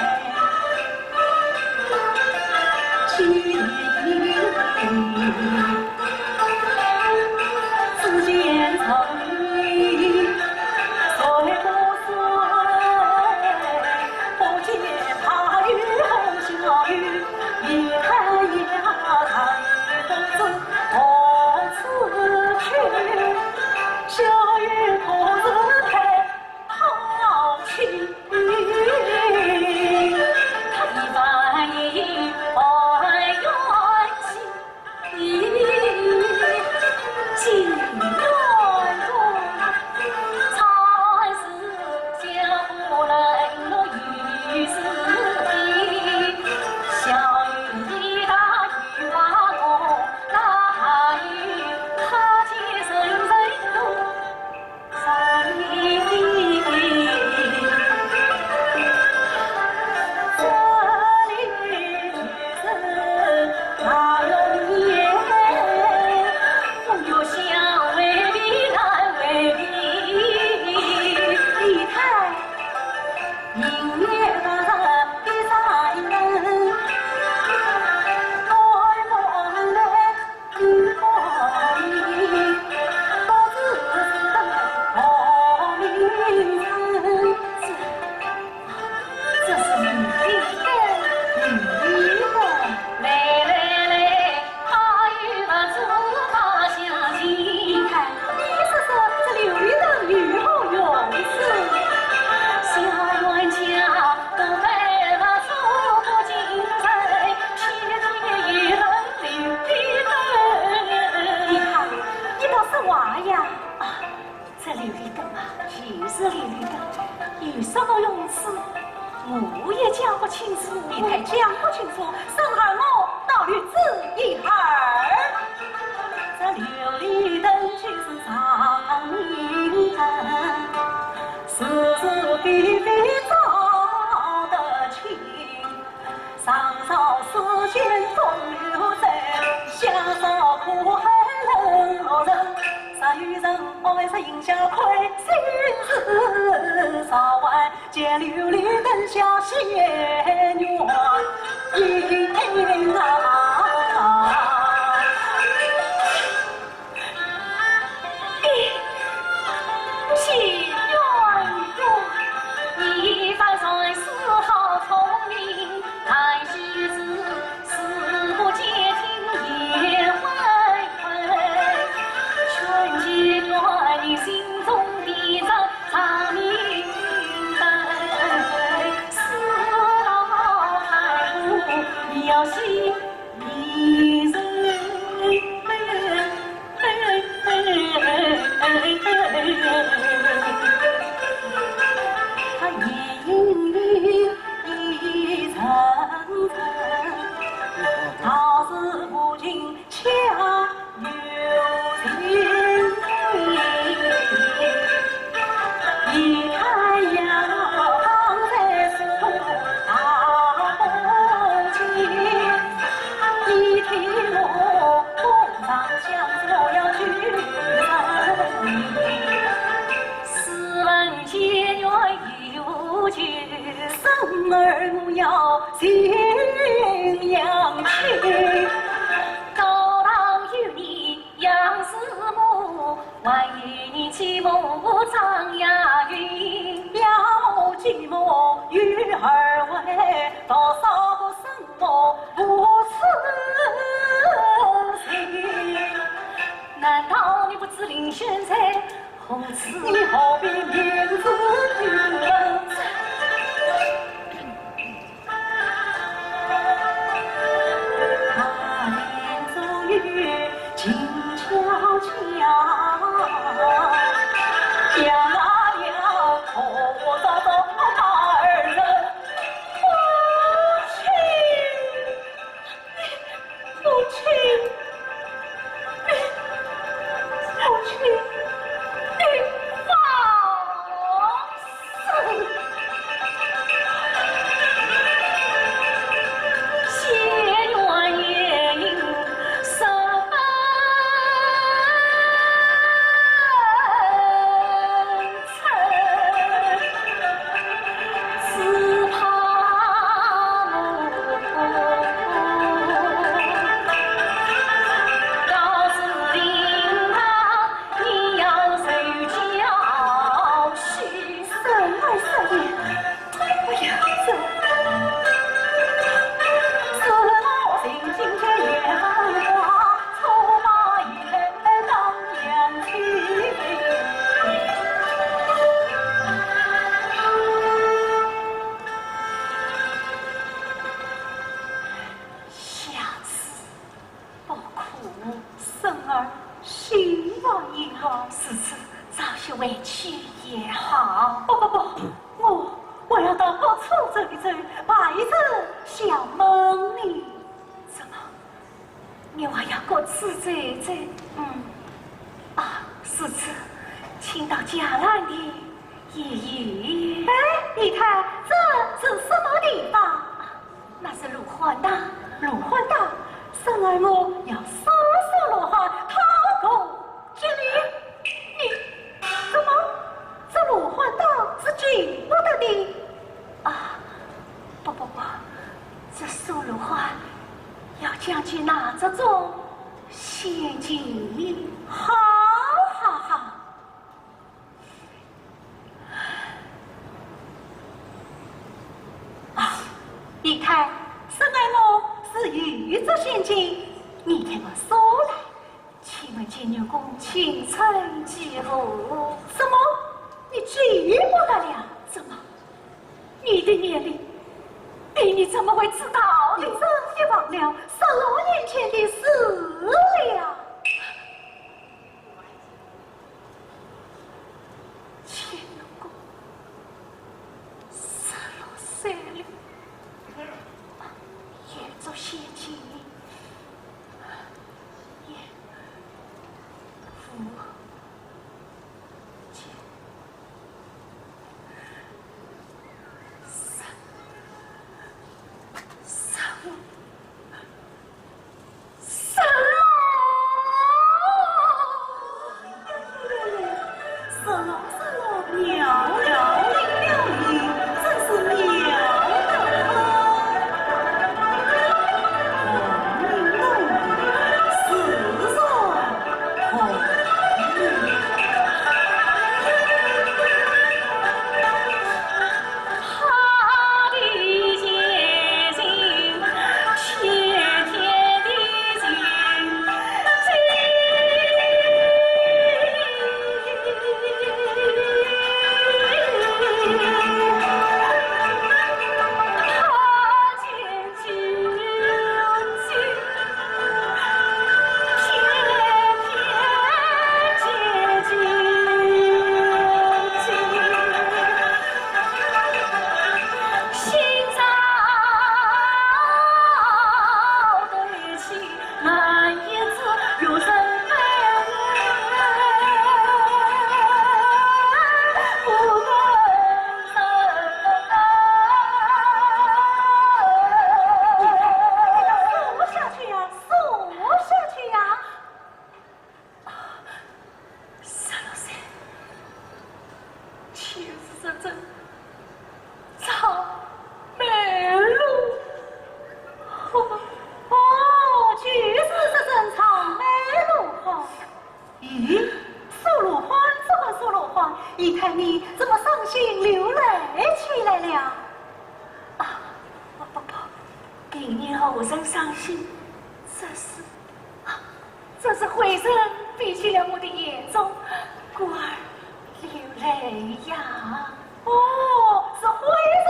清楚，你太讲不清楚，生儿我倒有主意儿。这琉璃灯就是长明灯，是是非非照得清。上朝时间风流在，下朝苦海冷落人。啥有人爱是饮下亏，心事少完。 见琉璃灯下仙缘。咦，仙缘哟，你方才是好聪明，但是是不见听也坏坏，劝解劝你心中的这 长明灯，四道海路，你要心里人。他隐隐一层层，道是无情 杨氏母，还有你继母张雅云。杨母继母与儿为，多少个生母无此情。难道你不知林选在何处？你何必明知故问？ 母亲，母亲，你放肆！下次不可，生儿心烦意乱。是，是，早些回去也好。不，不，不，我，我要到各处走一走，拜一次小门呢。怎么？ 你还要各处走走？嗯。啊，是，是，请到伽蓝殿。咦咦。哎，姨太，这是什么地方？那是罗汉堂。罗汉堂？生儿我要速速罗汉，讨个 这里，你怎么？这罗汉堂是进不得的。啊，不不不，这苏罗汉要将其拿着做陷阱。好，好，好。啊，姨太，生儿我是有一只陷阱，你替我说来。 请问乾元宫青春几何？什么？你记不得了？怎么？你的年龄，你怎么会知道呢？你真的忘了十六年前的事了？乾元宫，十六岁了。你何曾伤心？这是，啊，这是灰尘飞进了我的眼中，故而流泪呀。哦，是灰尘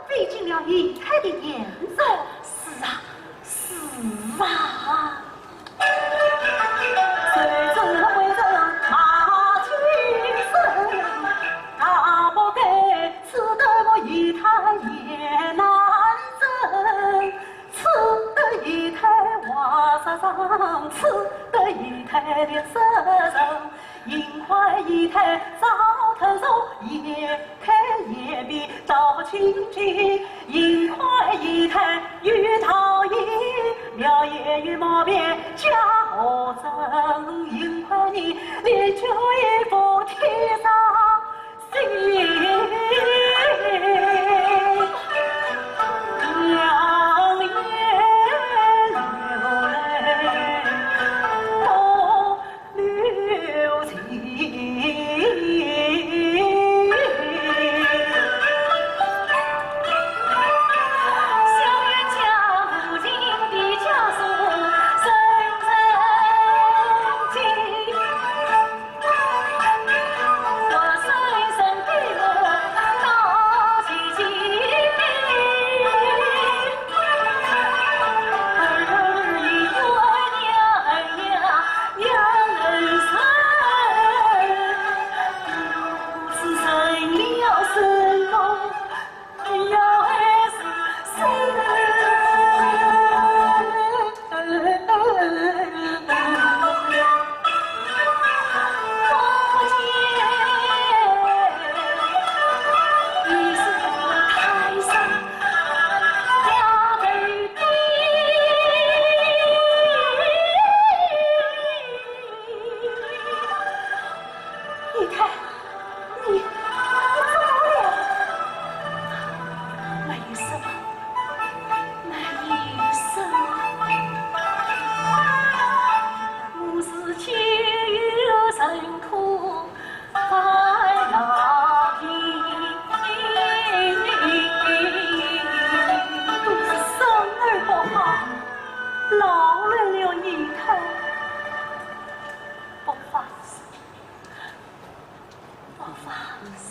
飞进了姨太的眼中。是啊，是啊。 姨太，你，你怎么了？没有什么，没有什么。我是情有深苦，爱老天。都是孙儿不好，劳累了姨太。不妨事，不妨事。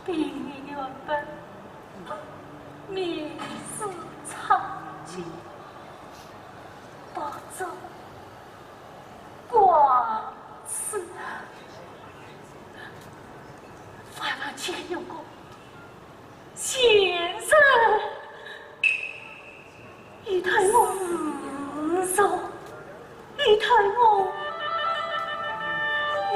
比你原本面色苍白，不足挂齿。烦烦见有功，先生。 姨太我，是说，姨太我，你，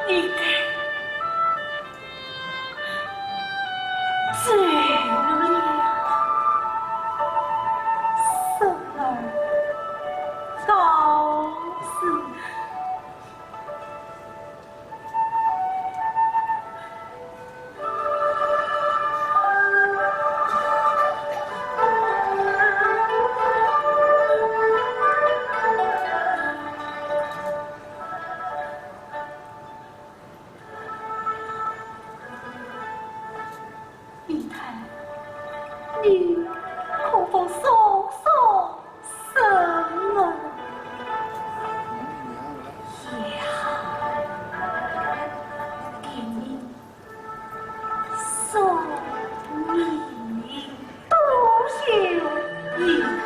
你该走了。孙儿告辞。 姨太，你可否送送孙儿？也好，给你送你。 多谢姨太。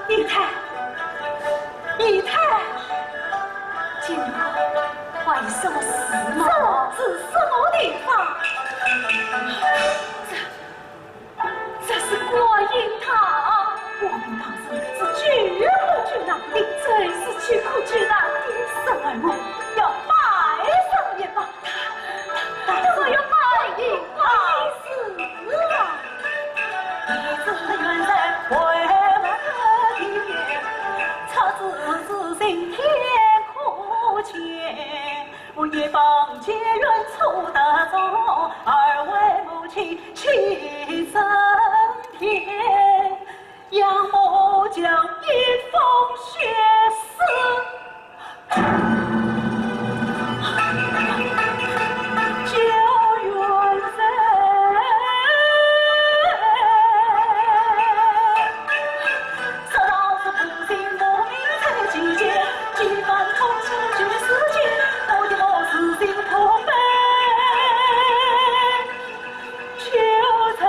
姨太，姨太，今日还有什么事吗？这是什么地方？这，这是观音堂。观音堂是，是救苦救难的，真是救苦救难方结缘处得着，二位母亲齐登天，杨母叫一封血书。 就在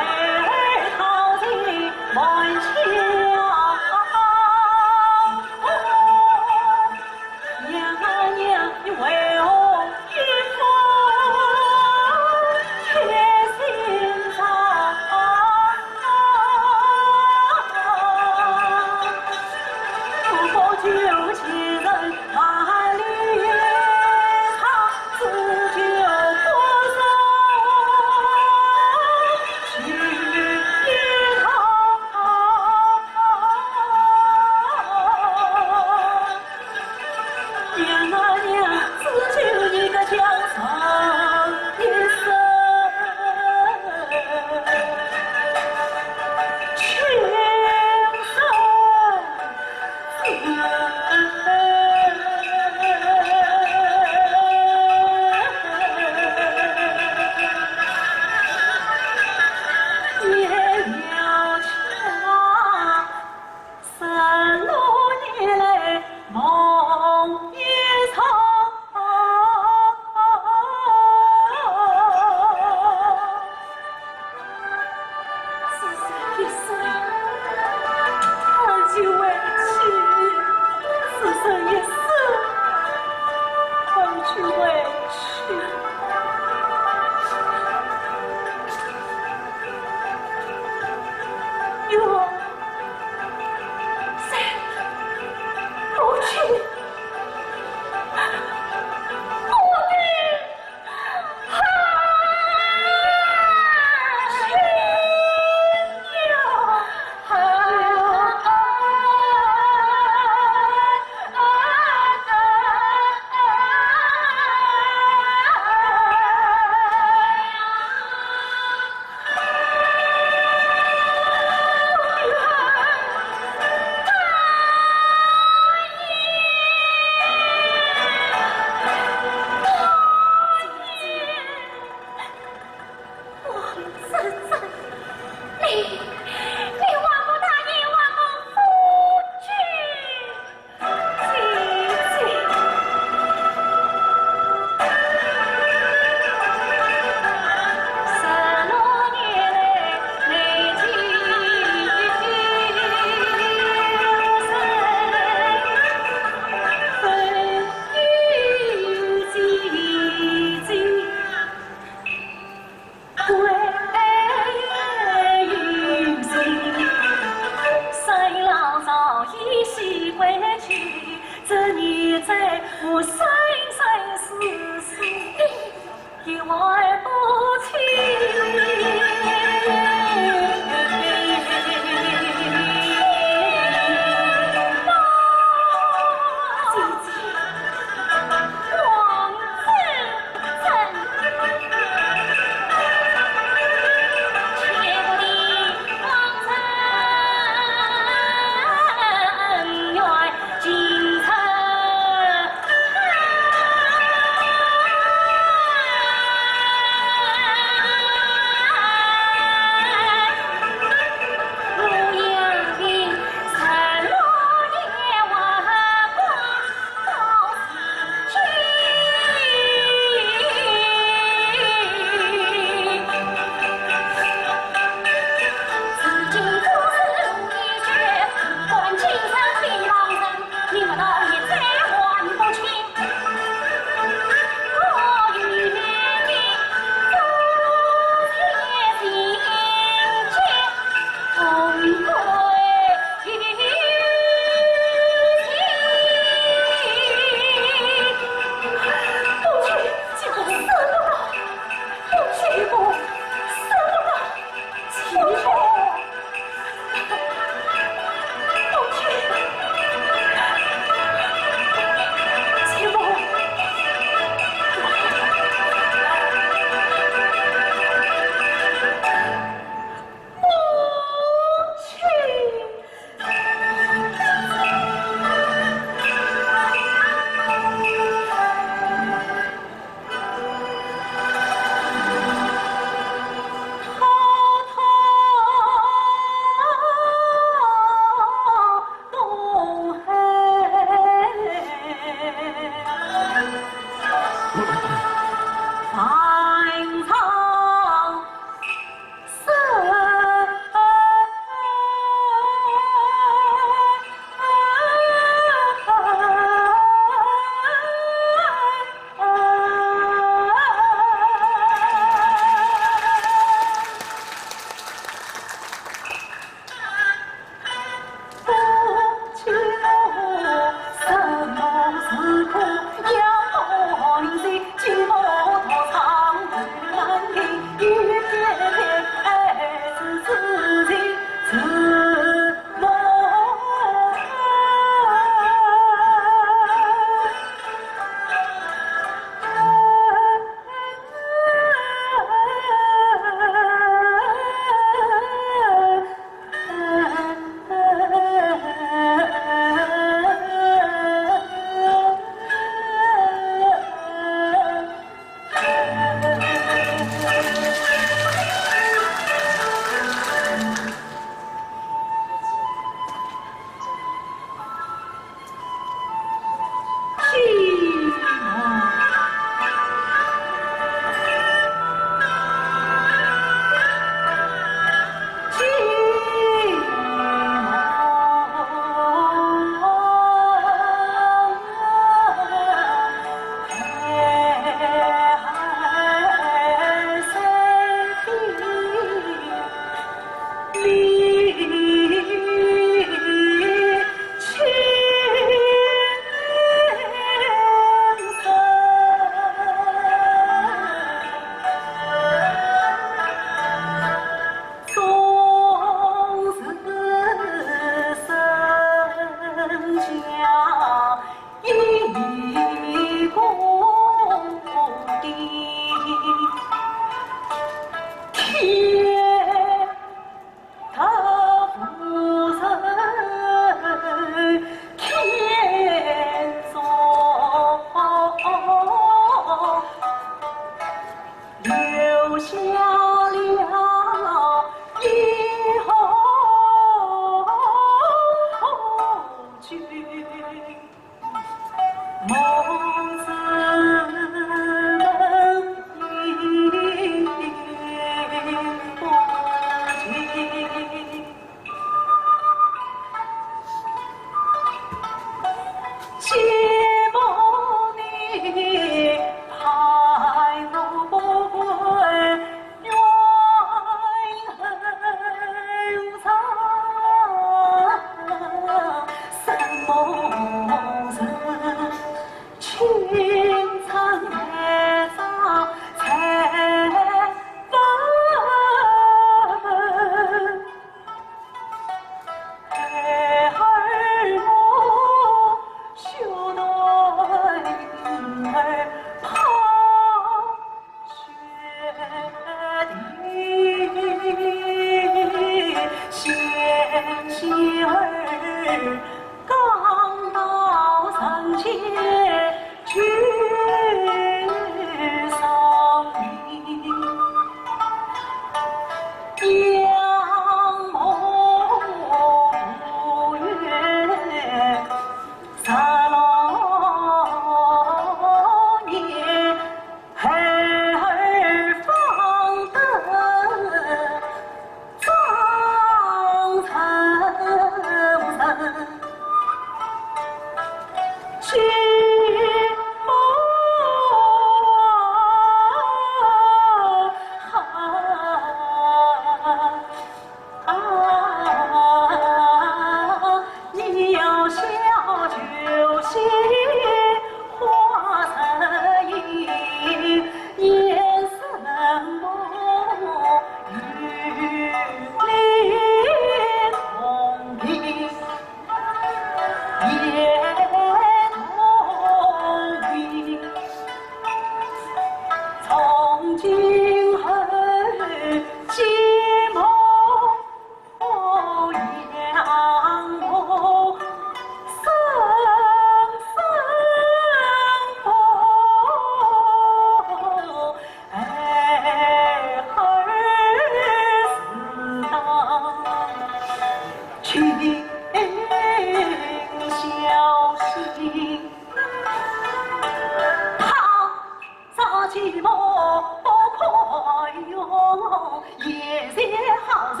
贤婿好似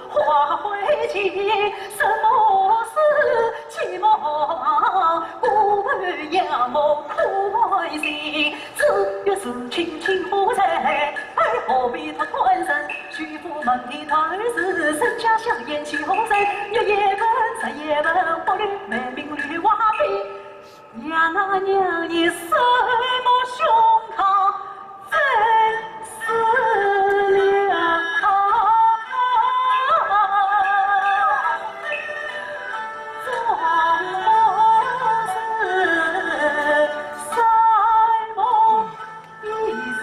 花会尽，什么事期望？孤帆仰望苦海行，只有是青青花在，而何必托断肠？许府门第头是人家香烟几何人？月夜奔，日夜奔，花柳梅名绿瓦壁。 娘啊娘，你什么胸膛真是了啊，装不是什么意思。